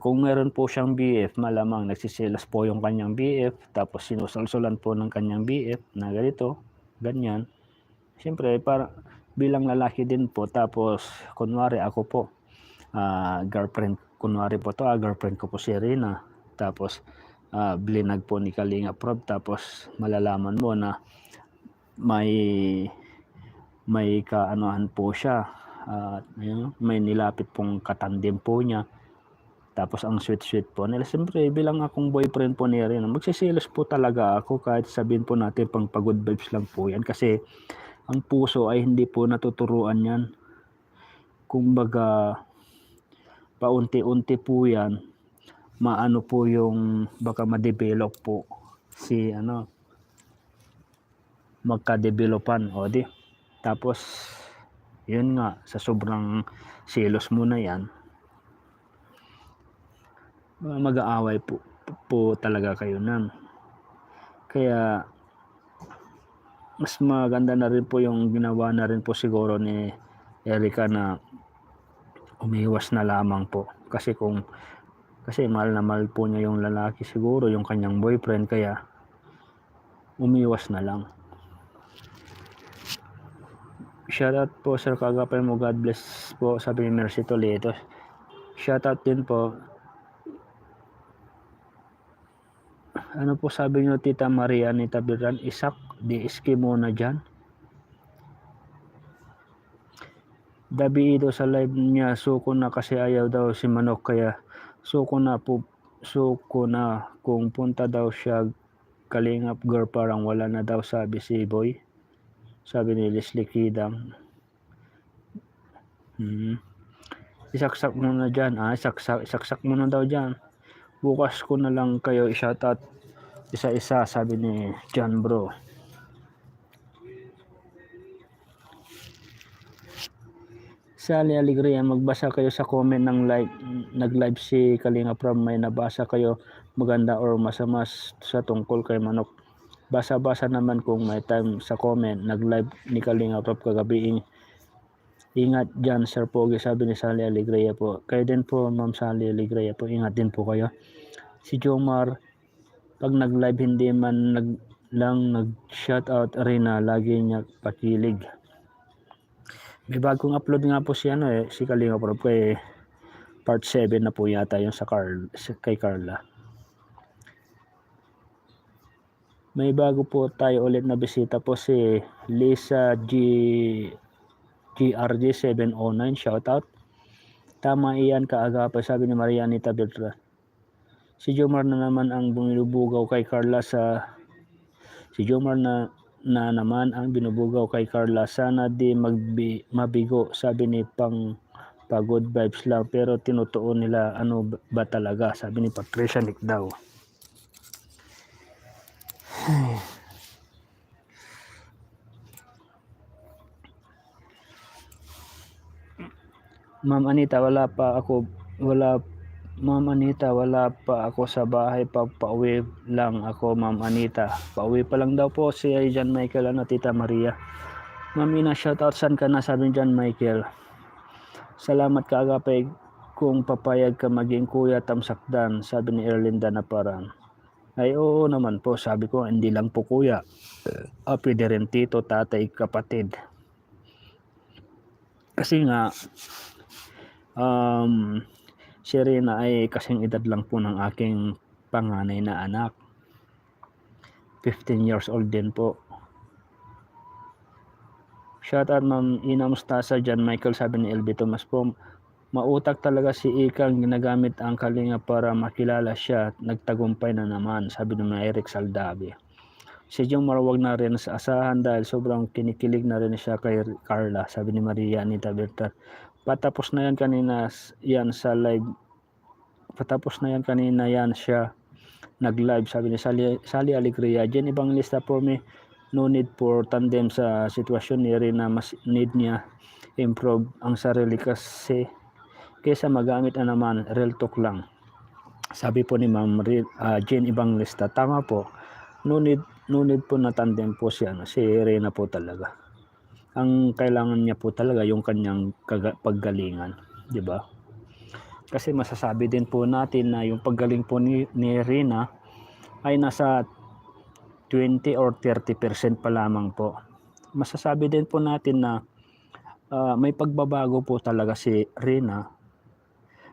Kung meron po siyang BF, malamang nagsisilas po yung kanyang BF, tapos sinusulsulan po ng kanyang BF na ganito, ganyan. Siyempre, para bilang lalaki din po, tapos kunwari ako po, girlfriend, kunwari po to, girlfriend ko po si Rina, tapos blinag po ni Kalinga Prob, tapos malalaman mo na may kaanuhan po siya, may nilapit pong katandim po niya, tapos ang sweet po nila. Siyempre bilang akong boyfriend po ni Rina, magsisilos po talaga ako, kahit sabihin po natin pang pagod vibes lang po yan, kasi ang puso ay hindi po natuturuan yan. Kumbaga paunti-unti po yan, maano po yung baka ma-develop po si magka-developan, o di. Tapos yun nga, sa sobrang selos mo na yan, mag-aaway po talaga kayo nan. Kaya mas maganda na rin po yung ginawa na rin po siguro ni Erika na umiwas na lamang po, kasi mahal na mahal po niya yung lalaki, siguro yung kanyang boyfriend, kaya umiwas na lang. Shoutout po sir, kagapay mo, God bless po, sabi ni Mercy Toledo. Shoutout din po. Ano po sabi niyo, Tita Maria Anita Beltran? Isak, di-ski muna dyan. Dabiido sa live niya, suko na kasi ayaw daw si Manok, kaya suko na kung punta daw siya Kalingap girl, parang wala na daw, sabi si Boy, sabi ni Leslie Kidang. Isaksak mo na dyan, isaksak mo na daw dyan, bukas ko na lang kayo i-shoutout isa-isa, sabi ni John Bro. Sally Alegria, magbasa kayo sa comment ng nag-live si Kalinga Pram, may nabasa kayo maganda or masama sa tungkol kay Manok? Basa-basa naman kung may time sa comment. Nag-live ni Kalinga Pram kagabi. Ingat dyan Sir Pogi, sabi ni Sally Alegria po. Kayo din po Ma'am Sally Alegria po, ingat din po kayo. Si Jomar, pag nag-live hindi man nag-shoutout Arena, lagi niya pakilig. May bagong upload nga po si si Kalinga Prab, kay part 7 na po yata yung kay Carla. May bago po tayo ulit na bisita po, si Lisa GRG 709, shoutout. Tama iyan, kaagapay, sabi ni Maria Anita Beltran. Si Jomar na naman ang binubugaw kay Carla naman ang binubugaw kay Carla. Sana di mabigo, sabi ni pagod vibes lang, pero tinutuon nila ano ba talaga, sabi ni Patricia Nick daw. Ma'am Anita, wala pa ako sa bahay, pauwi lang ako Ma'am Anita. Pauwi pa lang daw po si John Michael, Tita Maria. Ma'am Ina, shoutout, saan ka na, sabi ni John Michael. Salamat kaagapay kung papayag ka maging kuya tamsakdan, sabi ni Erlinda na parang. Ay oo naman po, sabi ko hindi lang po kuya, pwede rin tito, tatay, kapatid. Kasi nga, si Rina ay kasing edad lang po ng aking panganay na anak. 15 years old din po. Shout out Ma'am Ina Mustasa, John Michael, sabi ni LB Tomas po, mautak talaga si Ikang, ginagamit ang kalinga para makilala siya at nagtagumpay na naman, sabi ni Eric Saldabi. Si Jomar wag na rin sa asahan dahil sobrang kinikilig na rin siya kay Carla, sabi ni Maria Anita Berta. Patapos na yan kanina siya nag-live, sabi ni Sally Alegria. Jen Evangelista for me, no need for tandem sa sitwasyon ni Rina, mas need niya improve ang sarili kasi kaysa magamit na naman, real talk lang, sabi po ni Ma'am Jen Evangelista. Tama po, no need po na tandem po si Rina po talaga. Ang kailangan niya po talaga yung kanyang paggalingan, di ba? Kasi masasabi din po natin na yung paggaling po ni Rina ay nasa 20 or 30% pa lamang po. Masasabi din po natin na may pagbabago po talaga si Rina.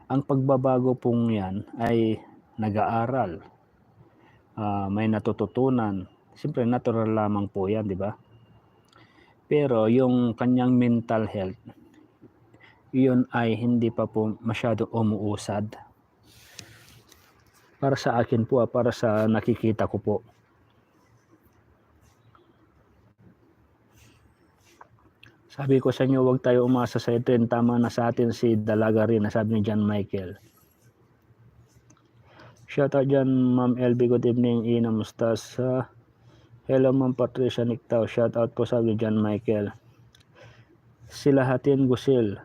Ang pagbabago pong yan ay nag-aaral, may natututunan. Siyempre natural lamang po yan, di ba? Pero yung kanyang mental health, yun ay hindi pa po masyado umuusad. Para sa akin po, para sa nakikita ko po. Sabi ko sa inyo, huwag tayo umasa sa ito. Tama na sa atin si Dalaga rin, sabi ni John Michael. Shout out dyan, Ma'am LB, good evening. Ina Mustasa. Hello, Ma'am Patricia Nictao. Shout out po, sabi ni John Michael. Silahatin Gusil.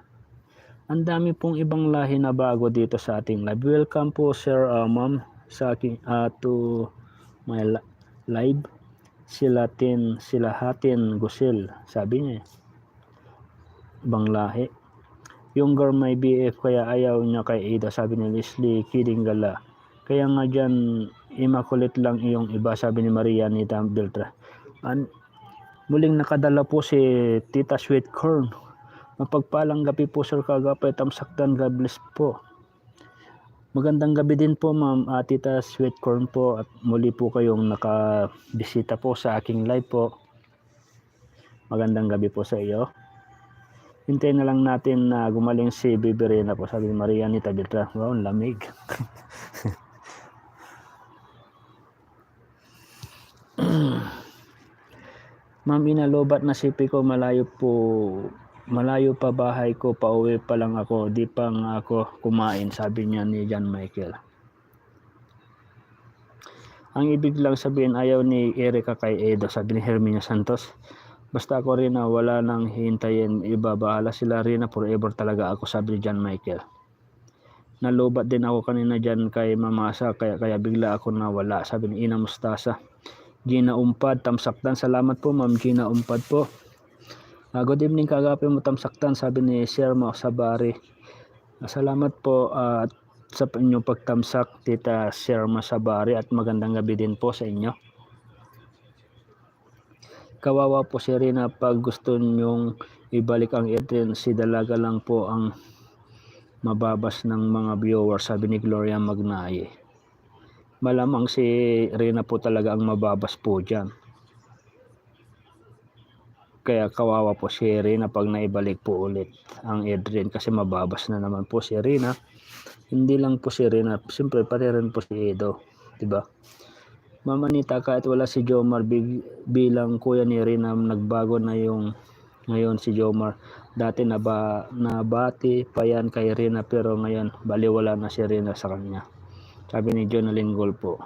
Ang dami pong ibang lahi na bago dito sa ating live. Welcome po, Sir Ma'am, sa aking to my live. Silahatin Gusil, sabi niya. Ibang lahi. Yung girl may BF kaya ayaw niya kay Ada, sabi ni Leslie Kidingala. Kaya nga dyan, immaculate lang iyong iba, sabi ni Maria Anita Beltra. Muling nakadala po si Tita Sweet Corn. Mapagpalang gabi po, Sir Kagapay, Tamsakdan, God bless po. Magandang gabi din po, Ma'am Tita Sweet Corn po, at muli po kayong nakabisita po sa aking live po. Magandang gabi po sa iyo. Hintayin na lang natin na gumaling si Bibi Rina po, sabi ni Maria Anita Beltra. Wow, lamig. Ma'am Ina, lobat na sipi ko, malayo pa bahay ko, pauwi pa lang ako, di pa nga ako kumain, sabi niya ni John Michael. Ang ibig lang sabihin, ayaw ni Erika kay Edo, sabi ni Herminia Santos. Basta ako rin na wala nang hintayin, iba bahala sila rin na forever talaga ako, sabi ni John Michael. Nalubat din ako kanina dyan kay Mamasa, kaya bigla ako nawala, sabi ni Ina Mustasa. Gina Umpad, Tamsakdan, salamat po Ma'am Gina Umpad po. Good evening Kagapay mo, Tamsakdan, sabi ni Sherma Sabari. Salamat po sa inyong pagtamsak, Tita Sherma Sabari, at magandang gabi din po sa inyo. Kawawa po si Rina, pag gusto nyong ibalik ang Eden, si Dalaga lang po ang mababas ng mga viewers, sabi ni Gloria Magnaye. Malamang si Rina po talaga ang mababas po dyan. Kaya kawawa po si Rina pag naibalik po ulit ang Edrin, kasi mababas na naman po si Rina. Hindi lang po si Rina, siyempre pati rin po si Edo, diba? Mama Nita, kahit wala si Jomar bilang kuya ni Rina, nagbago na yung ngayon si Jomar. Dati nabati pa yan kay Rina, pero ngayon baliwala na si Rina sa kanya, sabi ni John Linggol po.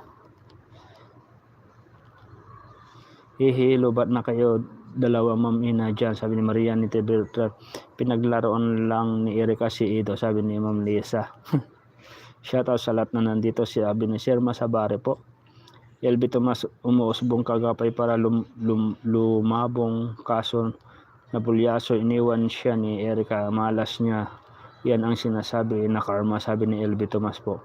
Lobat na kayo dalawa Ma'am Ina dyan, sabi ni Maria ni Tebeltra. Pinaglaroan lang ni Erika si Edo, sabi ni Ma'am Lisa. Shoutout sa lahat na nandito, sabi ni Sherma Sabare po. LB Tomas, umuusbong Kagapay para lumabong kaso na bulyaso, iniwan siya ni Erika, malas niya, yan ang sinasabi na karma, sabi ni LB Tomas po.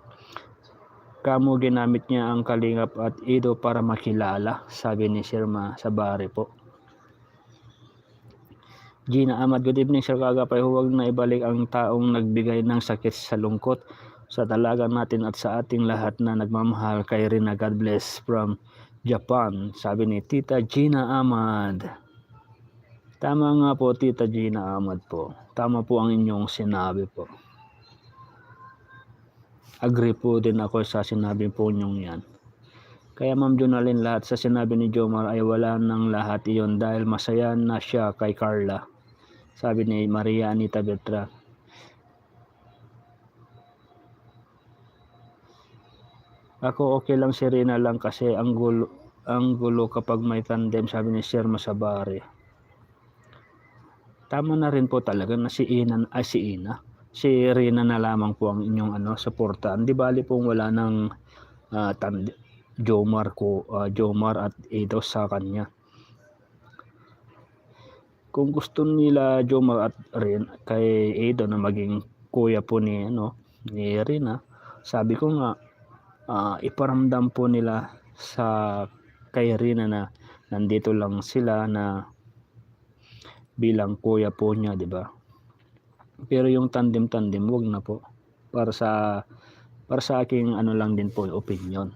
kamo ginamit niya ang Kalingap at Ido para makilala, sabi ni Sir Sabari po. Gina Amad, good evening Sir Kagapay, huwag na ibalik ang taong nagbigay ng sakit sa lungkot sa dalaga natin at sa ating lahat na nagmamahal kay Rina. God bless from Japan, sabi ni Tita Gina Amad. Tama nga po Tita Gina Amad po, tama po ang inyong sinabi po. Agree po din ako sa sinabi po nyong yan. Kaya Ma'am Jonalyn, lahat sa sinabi ni Jomar ay wala ng lahat iyon dahil masaya na siya kay Carla, sabi ni Maria Anita Beltran. Ako okay lang si Rina lang kasi ang gulo kapag may tandem, sabi ni Sir Masabari. Tama na rin po talaga na si Rina na lamang po ang inyong suportahan. Di bali pong wala ng Jomar at Ido sa kanya. Kung gusto nila Jomar at Rin kay Ido na maging kuya po ni Rina, sabi ko nga iparamdam po nila sa kay Rina na nandito lang sila na bilang kuya po niya, di ba? Pero yung tandem wag na po. Para sa aking lang din po opinion.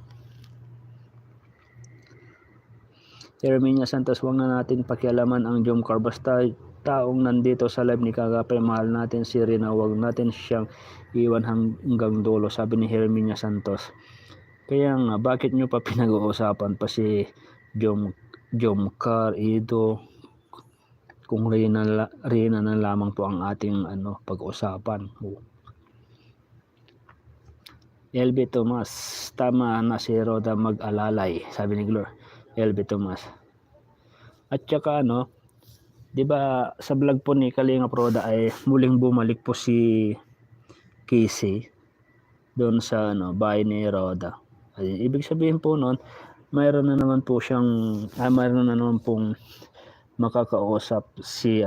Herminia Santos, wag na natin pakialaman ang Jomcar, basta taong nandito sa live ni Kagapay, mahal natin si Rina, wag natin siyang iwan hanggang dulo, sabi ni Herminia Santos. Kaya nga, bakit nyo pa pinag-uusapan pa si Jomcar, Ido, kung Rina na lamang po ang ating pag-usapan. LB Tomas, tama na si Roda mag-alalay, sabi ni Glor. LB Tomas. At saka di ba sa vlog po ni Kalingap Roda ay muling bumalik po si Casey doon sa bahay ni Roda. Ay, ibig sabihin po noon, mayroon na naman pong makakausap si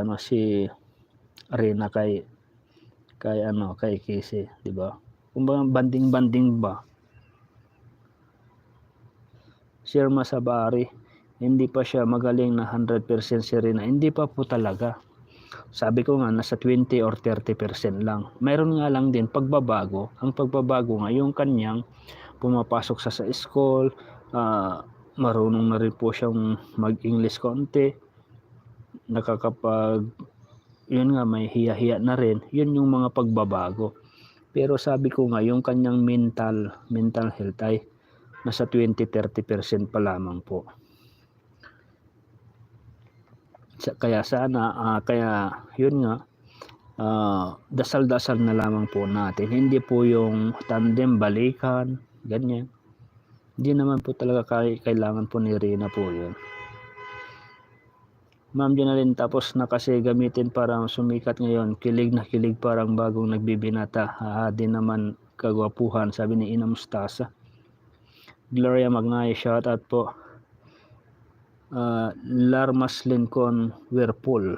Rina kay Casey, di ba? Kumbaga banding ba? Sir Masabari, hindi pa siya magaling na 100% si Rina. Hindi pa po talaga. Sabi ko nga nasa 20 or 30% lang. Mayroon nga lang din pagbabago. Ang pagbabago nga yung kanyang pumapasok sa school, marunong na rin po siyang mag-English konti, yun nga, may hiya-hiya na rin. Yun yung mga pagbabago. Pero sabi ko nga, yung kanyang mental health ay nasa 20-30% pa lamang po. Kaya sana, yun nga, dasal-dasal na lamang po natin. Hindi po yung tandem, balikan, ganyan. Hindi naman po talaga kailangan po ni Rina po yun. Ma'am Jonalyn, tapos na kasi gamitin para sumikat ngayon. Kilig na kilig, parang bagong nagbibinata. Di naman kagwapuhan, sabi ni Ina Mustasa. Gloria Magnay, shoutout po. Larmas Lincoln Whirlpool.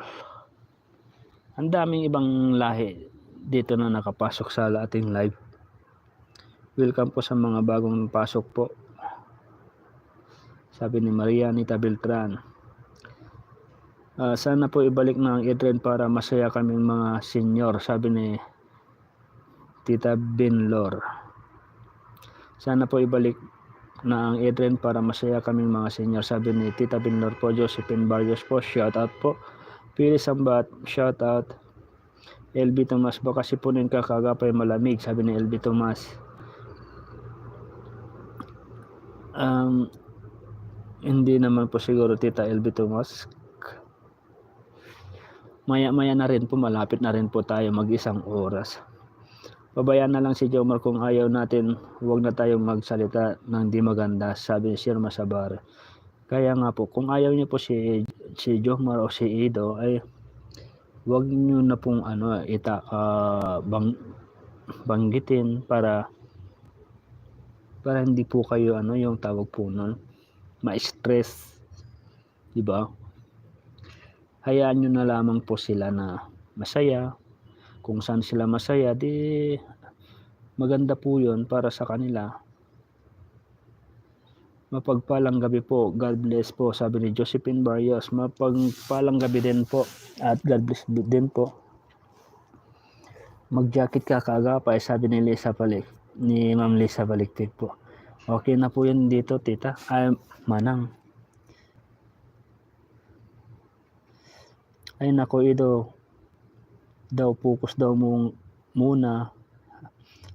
Ang daming ibang lahi dito na nakapasok sa ating live. Welcome po sa mga bagong pasok po, sabi ni Maria Anita Beltran. Sana po ibalik na ang Edren para masaya kaming mga senior, sabi ni Tita Binlor. Sana po ibalik na ang Edren para masaya kaming mga senior, sabi ni Tita Binlor po. Josephine Barrios po, shout out po. Pili Sambat, shout out. LB Tomas, baka sipunin ka Kagapay, malamig, sabi ni LB Tomas. Hindi naman po siguro Tita LB Tomas. Maya-maya na rin po, malapit na rin po tayo mag-1 oras. Pabayaan na lang si Jomar, kung ayaw natin, huwag na tayong magsalita ng di maganda, sabi ni Sir Masabar. Kaya nga po, kung ayaw niyo po si Jomar o si Ido, ay huwag niyo na pong banggitin para hindi po kayo yung tawag po nun, ma-stress, di ba? Hayaan nyo na lamang po sila na masaya. Kung saan sila masaya, di maganda po yun para sa kanila. Mapagpalang gabi po. God bless po, sabi ni Josephine Barrios. Mapagpalang gabi din po at God bless din po. Mag-jacket ka kaagapay, sabi ni Lisa Balik, ni Ma'am Lisa Balikpik po. Okay na po yun dito, tita. Ay, manang. Ay nako, Ido. Daw focus daw muna.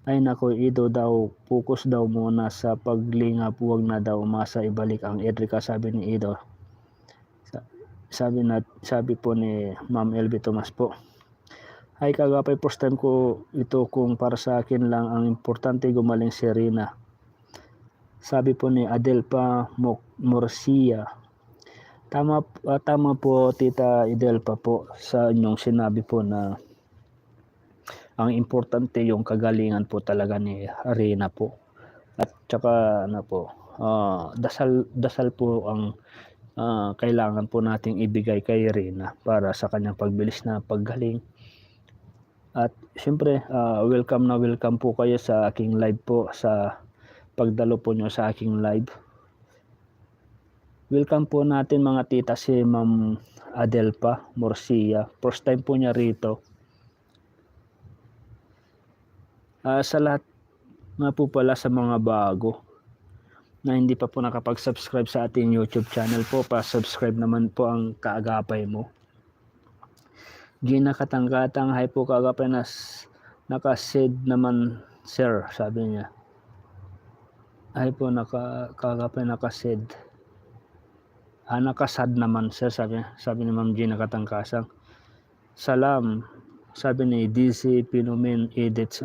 Ay nako, Ido daw focus daw muna sa paglingap, huwag na daw umasa ibalik ang Edrica, sabi ni Ido. Sabi po ni Ma'am LB Tomas po. Ay kagapay, first time ko ito, kung para sa akin lang ang importante gumaling si Rina. Sabi po ni Adelpa Morcia. Tama po Tita Adelpa po sa inyong sinabi po na ang importante yung kagalingan po talaga ni Rina po. At saka dasal po ang kailangan po nating ibigay kay Rina para sa kanyang pagbilis na paggaling. At siyempre, welcome po kayo sa aking live po, sa pagdalo po nyo sa aking live. Welcome po natin mga tita si Ma'am Adelpa Morcia. First time po niya rito. Sa lahat nga po pala sa mga bago na hindi pa po nakapag-subscribe sa ating YouTube channel po, pa-subscribe naman po ang kaagapay mo. Gina Katangkatang, hi po kaagapay, naka-said naman sir, sabi niya. Hi po, kaagapay naka-said. Nakasad naman sir, sabi ni Ma'am Gina Katangkasang. Salam, sabi ni DC Pinomen Edits.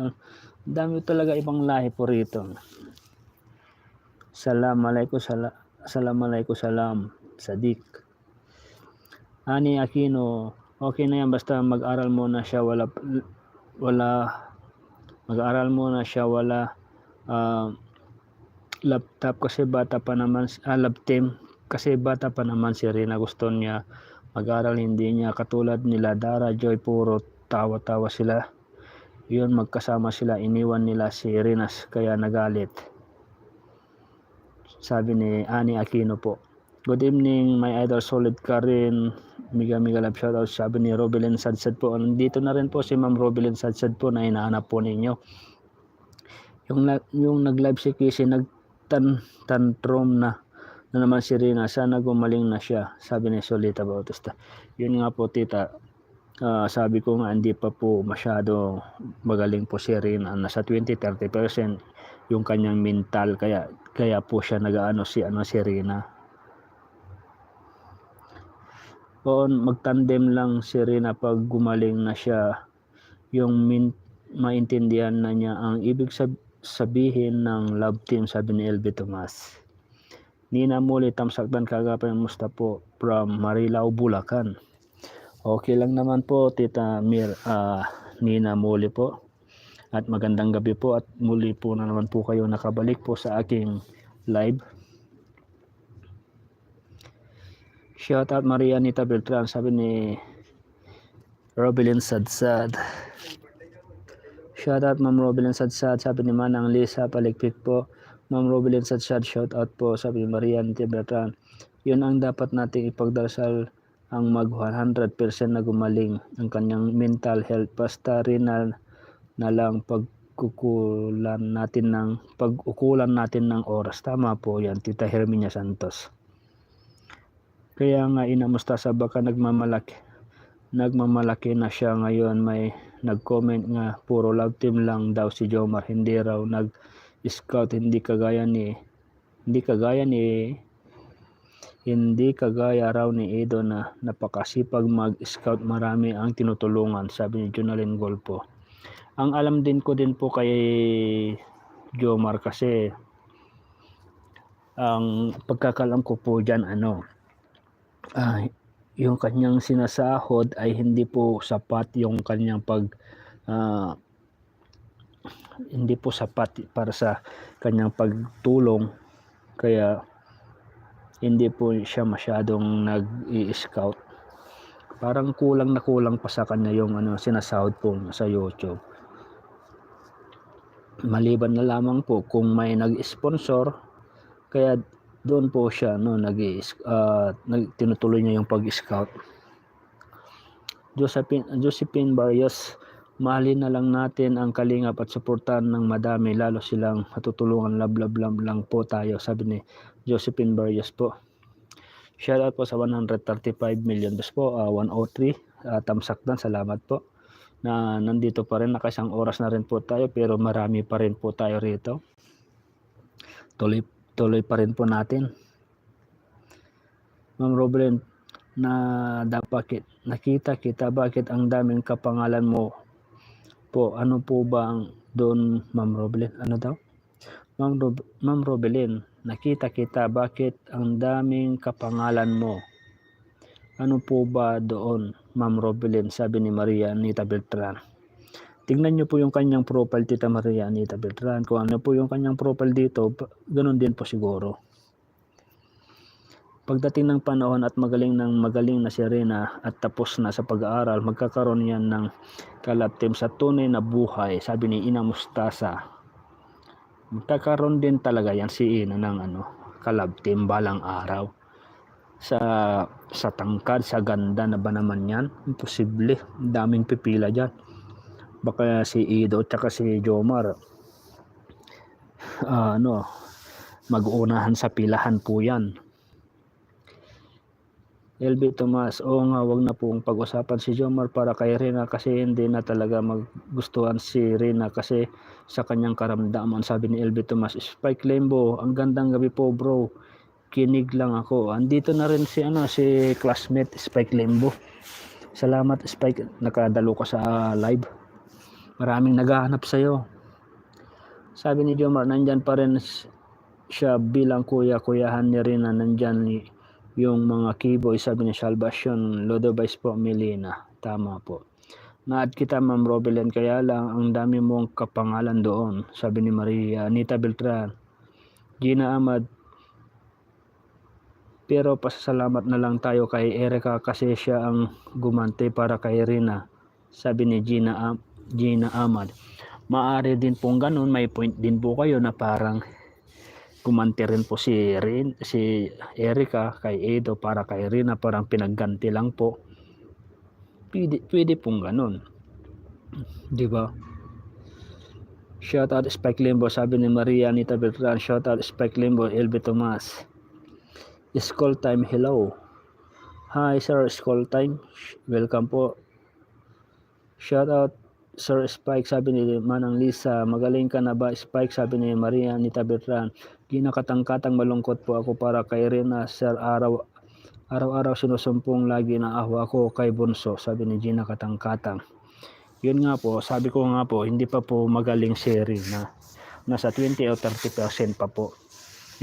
Dami talaga ibang lahi po rito. Salam alaikum, salam Sadik. Ani Aquino, okay na yan basta mag-aral muna siya, mag-aral muna siya, wala laptop kasi bata pa naman, laptop kasi bata pa naman si Rina, gusto niya mag-aral, hindi niya katulad nila Dara Joy, puro tawa-tawa sila. Yun, magkasama sila, iniwan nila si Rinas kaya nagalit, sabi ni Ani Aquino po. Good evening my idol, solid ka rin, miga love shoutout, sabi ni Robelin Sadsad po. Nandito na rin po si Ma'am Robelin Sadsad po na hinahanap po ninyo. Yung nag-live si Casey, nagtantrum na naman si Rina, sana gumaling na siya, sabi ni Solita Bautista. Yun nga po tita, sabi ko nga hindi pa po masyado magaling po si Rina, nasa 20-30% yung kanyang mental, kaya po siya nagaano si Rina. O magtandem lang si Rina, pag gumaling na siya, yung maintindihan na niya ang ibig sabihin ng love team, sabi ni LB Tomas. Nina Muli Tamsakdan, kagapay, musta po from Marilao, Bulacan. Okay lang naman po Tita Nina Muli po. At magandang gabi po, at muli po na naman po kayo nakabalik po sa aking live. Shout out Maria Anita Beltran, sabi ni Robelin Sadsad. Shout out Ma'am Robelin Sadsad, sabi ni Manang Lisa Palikpik po. Ma'am Robelin Sadsad, shout out po, sabi ni Maria Anita Beltran. Yun ang dapat nating ipagdarasal, ang mag 100% na gumaling ang kanyang mental health. Basta rin na lang pag-ukulan natin ng oras. Tama po yan Tita Herminia Santos. Kaya nga inamusta baka nagmamalaki na siya ngayon. May nag-comment nga puro love team lang daw si Jomar, hindi raw nag-scout, hindi kagaya raw ni Edo na napakasipag mag-scout, marami ang tinutulungan, sabi ni Jonalyn Golpo. Ang alam din ko din po kay Jomar, kasi ang pagkakalam ko po dyan, yung kanyang sinasahod ay hindi po sapat, yung kanyang hindi po sapat para sa kanyang pagtulong, kaya hindi po siya masyadong nag-i-scout. Parang kulang pa sa kanya yung sinasahod po sa YouTube. Maliban na lamang po kung may nag-sponsor, kaya doon po siya no tinutuloy niya yung pag-scout. Josephine Barrios, mahalin na lang natin ang Kalingap at suportahan ng madami, lalo silang matutulungan, love lang po tayo, sabi ni Josephine Barrios po. Shoutout po sa 135 million po, 103 tamsak dan, salamat po na nandito pa rin, nakasang oras na rin po tayo pero marami pa rin po tayo rito. Tuloy pa rin po natin. Ma'am Robin, na dapat nakita kita, bakit ang daming kapangalan mo po, ano po ba ang doon, Ma'am Robin? Ano daw? Ma'am Robin, nakita kita, bakit ang daming kapangalan mo? Ano po ba doon, Ma'am Robin? Sabi ni Maria Anita Beltran. Tingnan nyo po yung kanyang profile, Tita Maria Anita Beltran. Kung ano po yung kanyang profile dito, ganun din po siguro. Pagdating ng panahon at magaling na si Reyna at tapos na sa pag-aaral, magkakaroon yan ng kalab team sa tunay na buhay, sabi ni Ina Mustasa. Magkakaroon din talaga yan si Ina ng kalab team balang araw. Sa tangkad, sa ganda na ba naman yan? Imposible, daming pipila dyan. Baka si Ido at si Jomar mag-uunahan sa pilahan po yan. LB Tomas, oo nga, wag na pong pag-usapan si Jomar para kay Reyna kasi hindi na talaga maggustuhan si Reyna kasi sa kanyang karamdaman, sabi ni LB Tomas. Spike Lembo, ang gandang gabi po bro, kinig lang ako. Andito na rin si classmate Spike Lembo. Salamat Spike, nakadalo ka sa live. Maraming naghahanap sa'yo. Sabi ni Jomar, nandyan pa rin siya bilang kuya-kuyahan ni Reyna, nandyan yung mga keyboy, sabi ni Salvacion Lodobais po Melina. Tama po. Na-add kita Ma'am Robelen, kaya lang ang dami mong kapangalan doon, sabi ni Maria Anita Beltran. Gina Ahmad, pero pasasalamat na lang tayo kay Erica kasi siya ang gumante para kay Reyna, sabi ni Gina Ahmad. Maaari din pong ganun, may point din po kayo na parang gumante rin po si Erica kay Edo para kay Reyna, parang pinagganti lang po. Pwede pong ganun, di ba? Shoutout Spike Limbo, sabi ni Maria Anita Beltran. Shoutout Spike Limbo. LB Tomas, School Time, hello. Hi sir, School Time, welcome po. Shoutout Sir Spike, sabi ni Manang Lisa. Magaling ka na ba Spike, sabi ni Maria Anita Beltran. Ginakatang-katang malungkot po ako para kay Reyna sir, araw-araw sinusumpong lagi na awa ko kay Bunso, sabi ni Gina Katang-Katang. Yun nga po, sabi ko nga po, hindi pa po magaling si Reyna. Nasa 20 o 30% pa po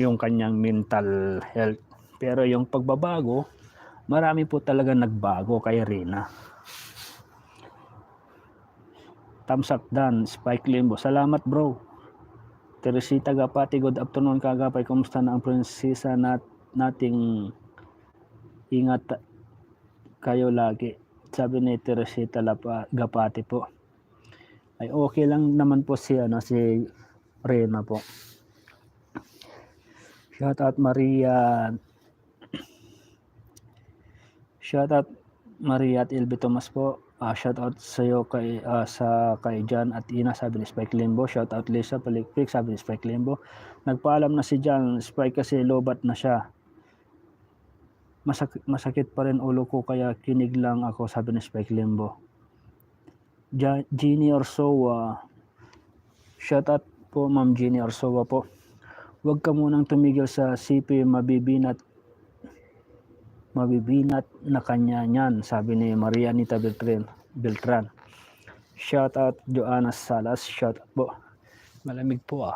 yung kanyang mental health. Pero yung pagbabago, marami po talaga nagbago kay Reyna. Thumbs up dan, Spike Limbo. Salamat bro. Teresita Gapati, good afternoon kagapay. Kumusta na ang prinsesa nating, ingat kayo lagi, sabi ni Teresita Gapati po. Ay okay lang naman po si Reyna po. Shoutout Maria at LB Tomas po. Shoutout sa iyo kay Jan at Ina, sabi ni Spike Limbo. Shoutout Lisa Palikpik, sabi ni Spike Limbo. Nagpaalam na si Jan, Spike kasi lobat na siya. Masakit pa rin ulo ko kaya kinig lang ako, sabi ni Spike Limbo. Jeannie Orsowa, shoutout po Ma'am Jeannie Orsowa po. Huwag ka munang tumigil sa CP, mabibinat na kanya niyan, sabi ni Maria Anita Beltran. Shoutout Joanna Salas, shoutout po. Malamig po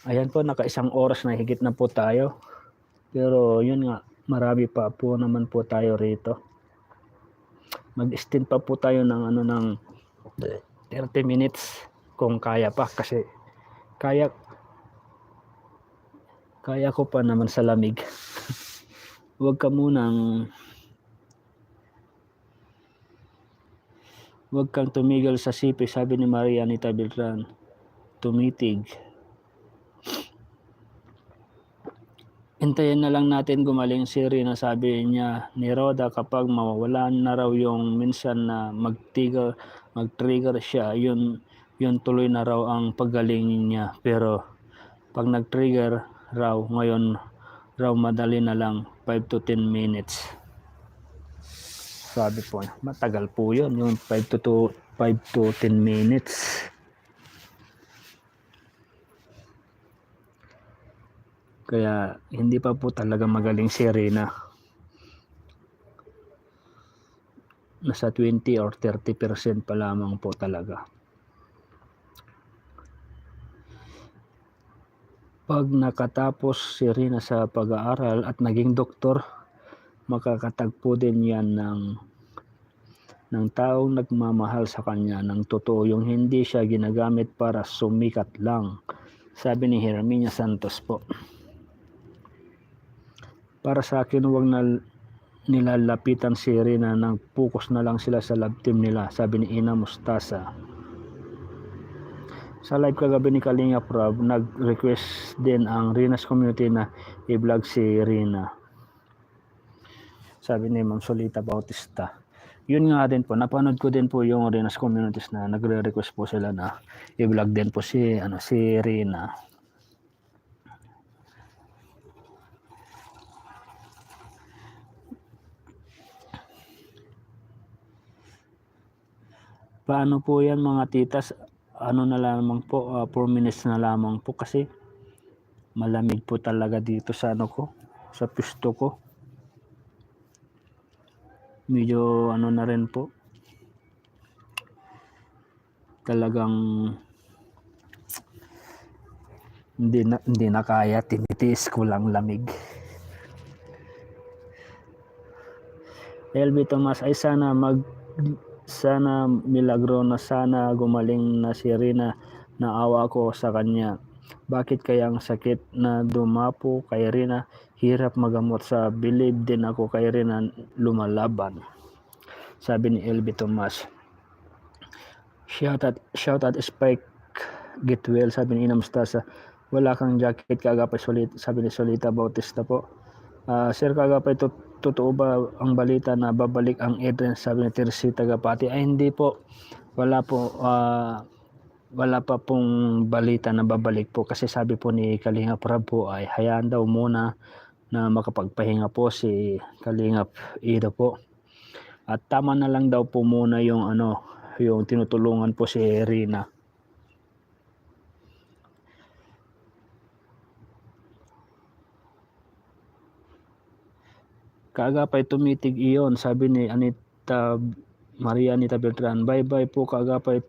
Ayan po, naka-1 oras na higit na po tayo. Pero yun nga, marami pa po naman po tayo rito. Mag-extend pa po tayo ng 30 minutes kung kaya pa, kasi kaya ko pa naman sa lamig. Huwag kang tumigil sa CP, sabi ni Maria Anita Beltran. tumitig. Hintayin na lang natin gumaling si Rina, sabi niya ni Roda, kapag mawawalan na raw yung minsan na mag-trigger siya, yun tuloy na raw ang paggaling niya. Pero pag nag-trigger raw, ngayon raw madali na lang 5 to 10 minutes. Sabi po, matagal po yun, yung 5 to 10 minutes. Kaya hindi pa po talaga magaling si Rina. Nasa 20 or 30% pa lamang po talaga. Pag nakatapos si Rina sa pag-aaral at naging doktor, makakatagpo din yan ng taong nagmamahal sa kanya ng totoo, yung hindi siya ginagamit para sumikat lang, sabi ni Herminia Santos po. Para sa akin, huwag na nilalapitan si Rina, nang focus na lang sila sa love team nila, sabi ni Ina Mustasa. Sa live kagabi ni Kalinga Prab, nag-request din ang Rina's community na i-vlog si Rina, sabi ni Ma'am Solita Bautista. Yun nga din po, napanood ko din po yung Rina's communities na nagre-request po sila na i-vlog din po si Rina. Paano po yan mga titas? Ano na lamang po, 4 minutes na lamang po, kasi malamig po talaga dito sa sa pisto ko. Medyo na rin po. Talagang hindi na kaya, tinitiis ko lang lamig. LB Tomas, ay sana milagro na, sana gumaling na si Rina, naawa ko sa kanya. Bakit kaya ang sakit na dumapo kay Rina? Hirap magamot, sa believe din ako kay Rina lumalaban, sabi ni LB Tomas. Shout out Spike Getwell, sabi ni Ina Mustasa. Wala kang jacket kagapay, sabi ni Solita Bautista po. Sir kagapay, totoo ba ang balita na babalik ang Edren, sabi ni Tersi Tagapati. Ay hindi po, wala pa pong balita na babalik po, kasi sabi po ni Kalingap Rab po ay hayaan daw muna na makapagpahinga po si Kalingap Ido po, at tama na lang daw po muna yung yung tinutulungan po si Rina. Kaagapay tumitig iyon, sabi ni Maria Anita Beltran. Bye bye po kaagapay,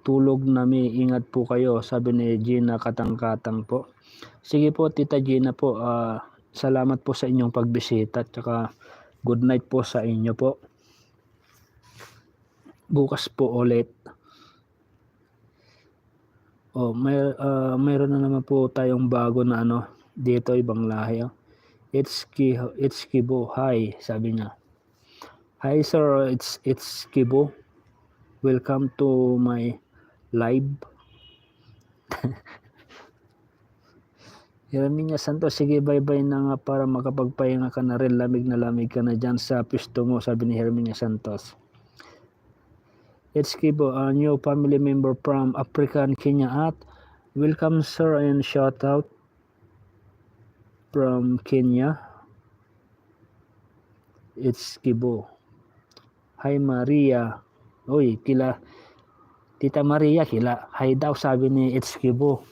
tulog nami, ingat po kayo, sabi ni Gina Katang-Katang po. Sige po Tita Gina po, salamat po sa inyong pagbisita, at saka good night po sa inyo po. Bukas po ulit. Mayroon na naman po tayong bago na dito, ibang lahi. It's Kibo. Hi, sabi niya. Hi sir, it's Kibo. Welcome to my live. Herminia Santos, sige bye-bye na nga para makapagpahinga ka na rin. Lamig na lamig ka na dyan sa pisto mo, sabi ni Herminia Santos. It's Kibo, a new family member from African Kenya at welcome sir, and shout out from Kenya. It's Kibo. Hi Maria. Uy, Tita Maria, hi daw, sabi ni It's Kibo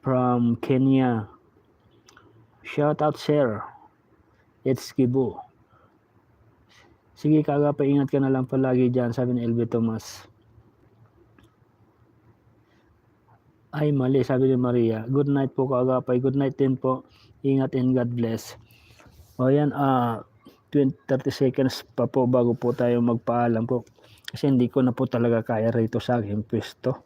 from Kenya. Shout out sir, It's Kibo. Sige kagapay, ingat ka na lang palagi dyan, sabi ni LB Tomas. Ay mali, sabi ni Maria. Good night po kagapay. Good night din po. Ingat and God bless. O yan, 30 seconds pa po bago po tayo magpaalam po. Kasi hindi ko na po talaga kaya rito sa aking pwesto.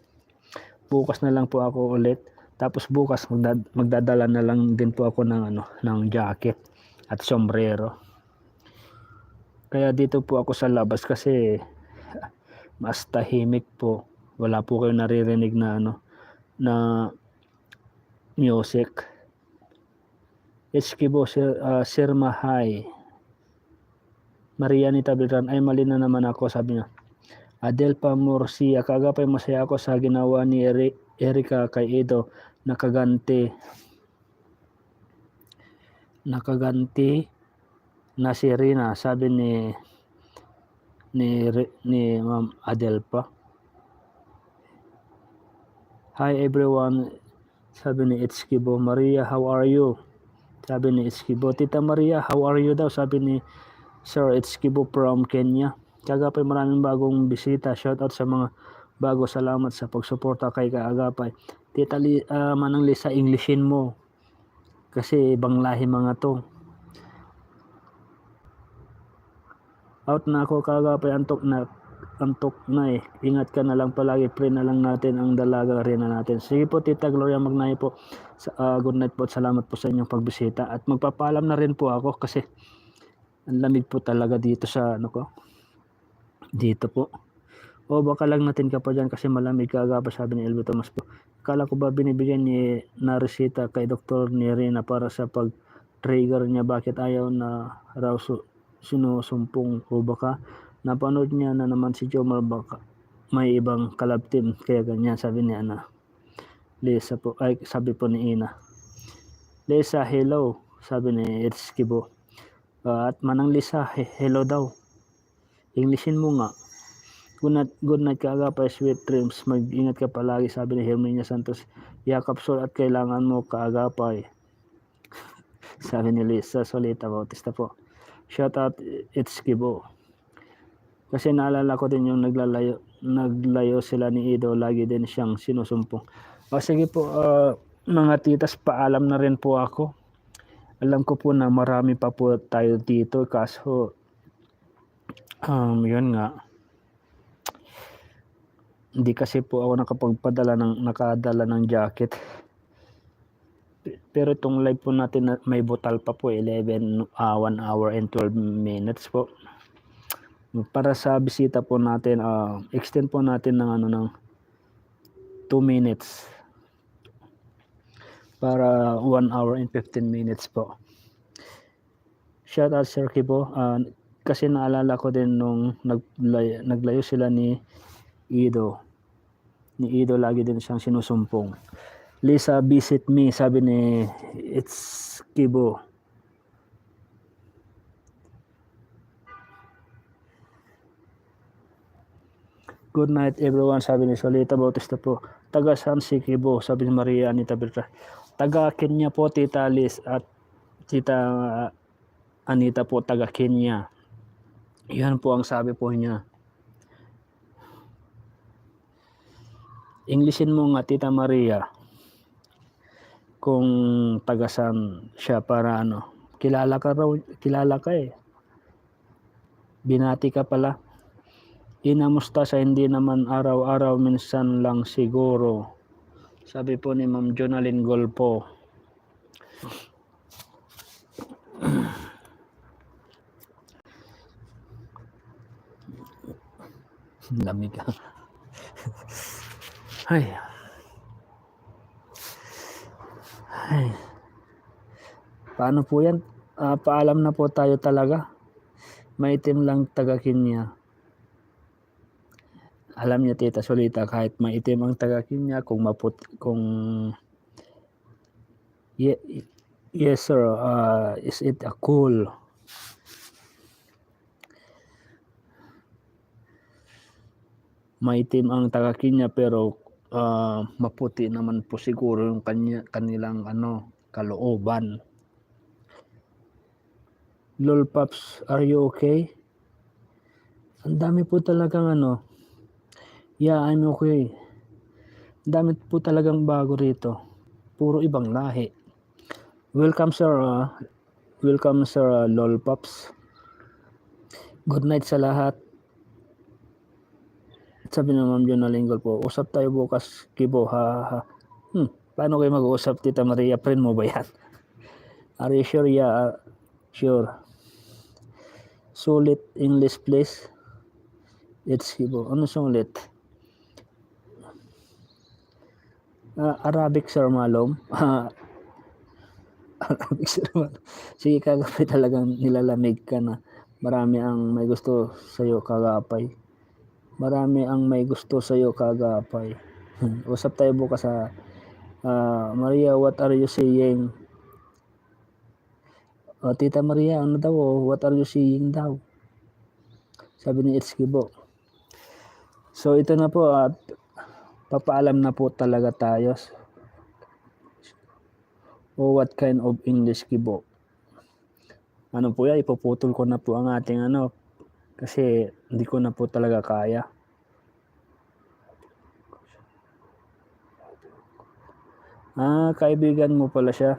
Bukas na lang po ako ulit. Tapos bukas magdadala na lang din po ako ng jacket at sombrero. Kaya dito po ako sa labas kasi mas tahimik po. Wala po kayo naririnig na na music. Eskibo, Sir Mahay. Maria Anita Beltran, ay mali na naman ako, sabi niya. Adelpa Murcia, kagapay masaya ako sa ginawa ni Erika kay Edo. Nakaganti na si Rina, sabi ni Ma'am Adelpa. Hi everyone, sabi ni Eskibo. Maria, how are you? Sabi ni Eskibo. Tita Maria, how are you daw? Sabi ni Sir Eskibo from Kenya. Kagapay, maraming bagong bisita. Shout out sa mga bago. Salamat sa pagsuporta kay Kaagapay. Tita Manang Lisa, Englishin mo. Kasi ibang lahi mga to. Out na ako, Kaagapay. Antok na eh. Ingat ka na lang palagi. Pray na lang natin ang dalaga rin na natin. Sige po, Tita Gloria Magnaye po. Good night po at salamat po sa inyong pagbisita. At magpapaalam na rin po ako kasi ang lamig po talaga dito sa dito po. O baka lang natin ka pa dyan kasi malamig, Kaagapay, sabi ni Elvio Tomas po. Akala ko ba binibigyan ni na resita kay Dr. Nirina para sa pag-trigger niya? Bakit ayaw na raw sinusumpong? O baka napanood niya na naman si Jomar, baka may ibang collab team kaya ganyan, sabi ni Lisa po. Ay, sabi po ni Ina. Lisa, hello, sabi ni Eskibo. At Manang Lisa, hello daw. Englishin mo nga. Good night, Kaagapay, sweet dreams. Mag-ingat ka palagi, sabi ni Herminia Santos. Yakap Sol at kailangan mo, Kaagapay. Sabi ni Lisa Solita Bautista po. Shout out Eskibo. Kasi naalala ko din yung naglayo sila ni Ido, lagi din siyang sinusumpong. O sige po, mga titas, paalam na rin po ako. Alam ko po na marami pa po tayo dito, kaso yun nga, hindi kasi po ako nakadala ng jacket. Pero itong live po natin may butal pa po, 1 hour and 12 minutes po. Para sa bisita po natin, extend po natin ng 2 minutes. Para 1 hour and 15 minutes po. Shout out Sir Kibo. Kasi naalala ko din nung naglayo sila ni Ido. Ni Ido lagi din siyang sinusumpong. Lisa, visit me, sabi ni It's Kibo. Good night everyone, sabi ni Solita Bautista po. Taga San si Kibo, sabi ni Maria Anita Beltran. Taga Kenya po, Tita Liz at Tita Anita po, taga Kenya. Yan po ang sabi po niya. Englishin mo nga, Tita Maria, kung taga saan siya para kilala ka eh. Binati ka pala. Inamusta sa hindi naman araw-araw, minsan lang siguro. Sabi po ni Ma'am Jonalyn Golpo. Lamig ka. Ay. Paano po yan? Paalam na po tayo talaga. Maitim lang taga Kenya. Alam niyo, Tita Solita, kahit maitim ang taga Kenya, yes sir, is it a cool? Maitim ang taga Kenya pero maputi naman po siguro yung kanilang kalooban. Lol Pops, are you okay? Ang dami po talagang Yeah, I'm okay. Ang dami po talagang bago rito. Puro ibang lahi. Welcome sir Lol Pops. Good night sa lahat. Sabi ng Ma'am Jonalyn Golpo, usap tayo bukas, Kibo, ha. Paano kayo mag-uusap, Tita Maria? Friend mo ba yan? Are you sure? Yeah, sure. Sulit English please. Ichibo. Ano sulit? Arabic Sir Malom. Arabic Sir Malom. Sige kagapay, talagang nilalamig ka na. Marami ang may gusto sa'yo kagapay. Marami ang may gusto sa'yo kagapay. Usap tayo bukas sa Maria, what are you saying? Tita Maria, ano daw? What are you saying daw? Sabi ni Ichibo. So ito na po at papaalam na po talaga tayo. What kind of English kibo? Ano po yan, ipuputol ko na po ang ating kasi hindi ko na po talaga kaya. Kaibigan mo pala siya.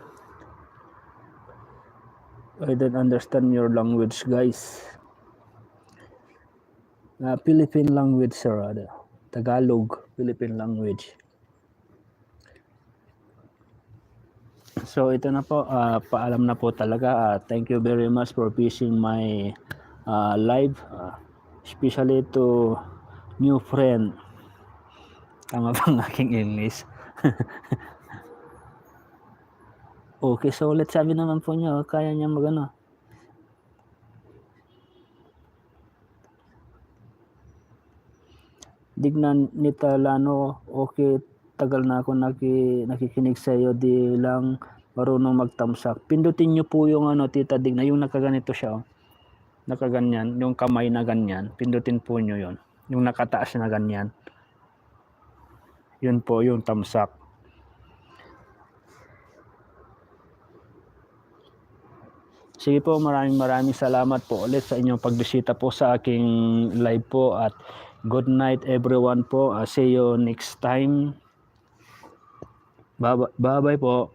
I don't understand your language, guys. Philippine language, sir. Tagalog, Philippine language. So ito na po, paalam na po talaga. Thank you very much for visiting my live, especially to new friend. Tama bang aking English? Okay, so let's sabi naman po niya, kaya niya magano. Dignan ni Talano, okay, tagal na ako nakikinig sa iyo, di lang marunong magtamsak. Pindutin niyo po yung Tita Digna, yung nakaganito siya, nakaganyan, yung kamay na ganyan, pindutin po niyo yon, yung nakataas na ganyan. Yun po yung tamsak. Sige po, maraming salamat po ulit sa inyong pagbisita po sa aking live po at good night everyone po. See you next time. Bye-bye po.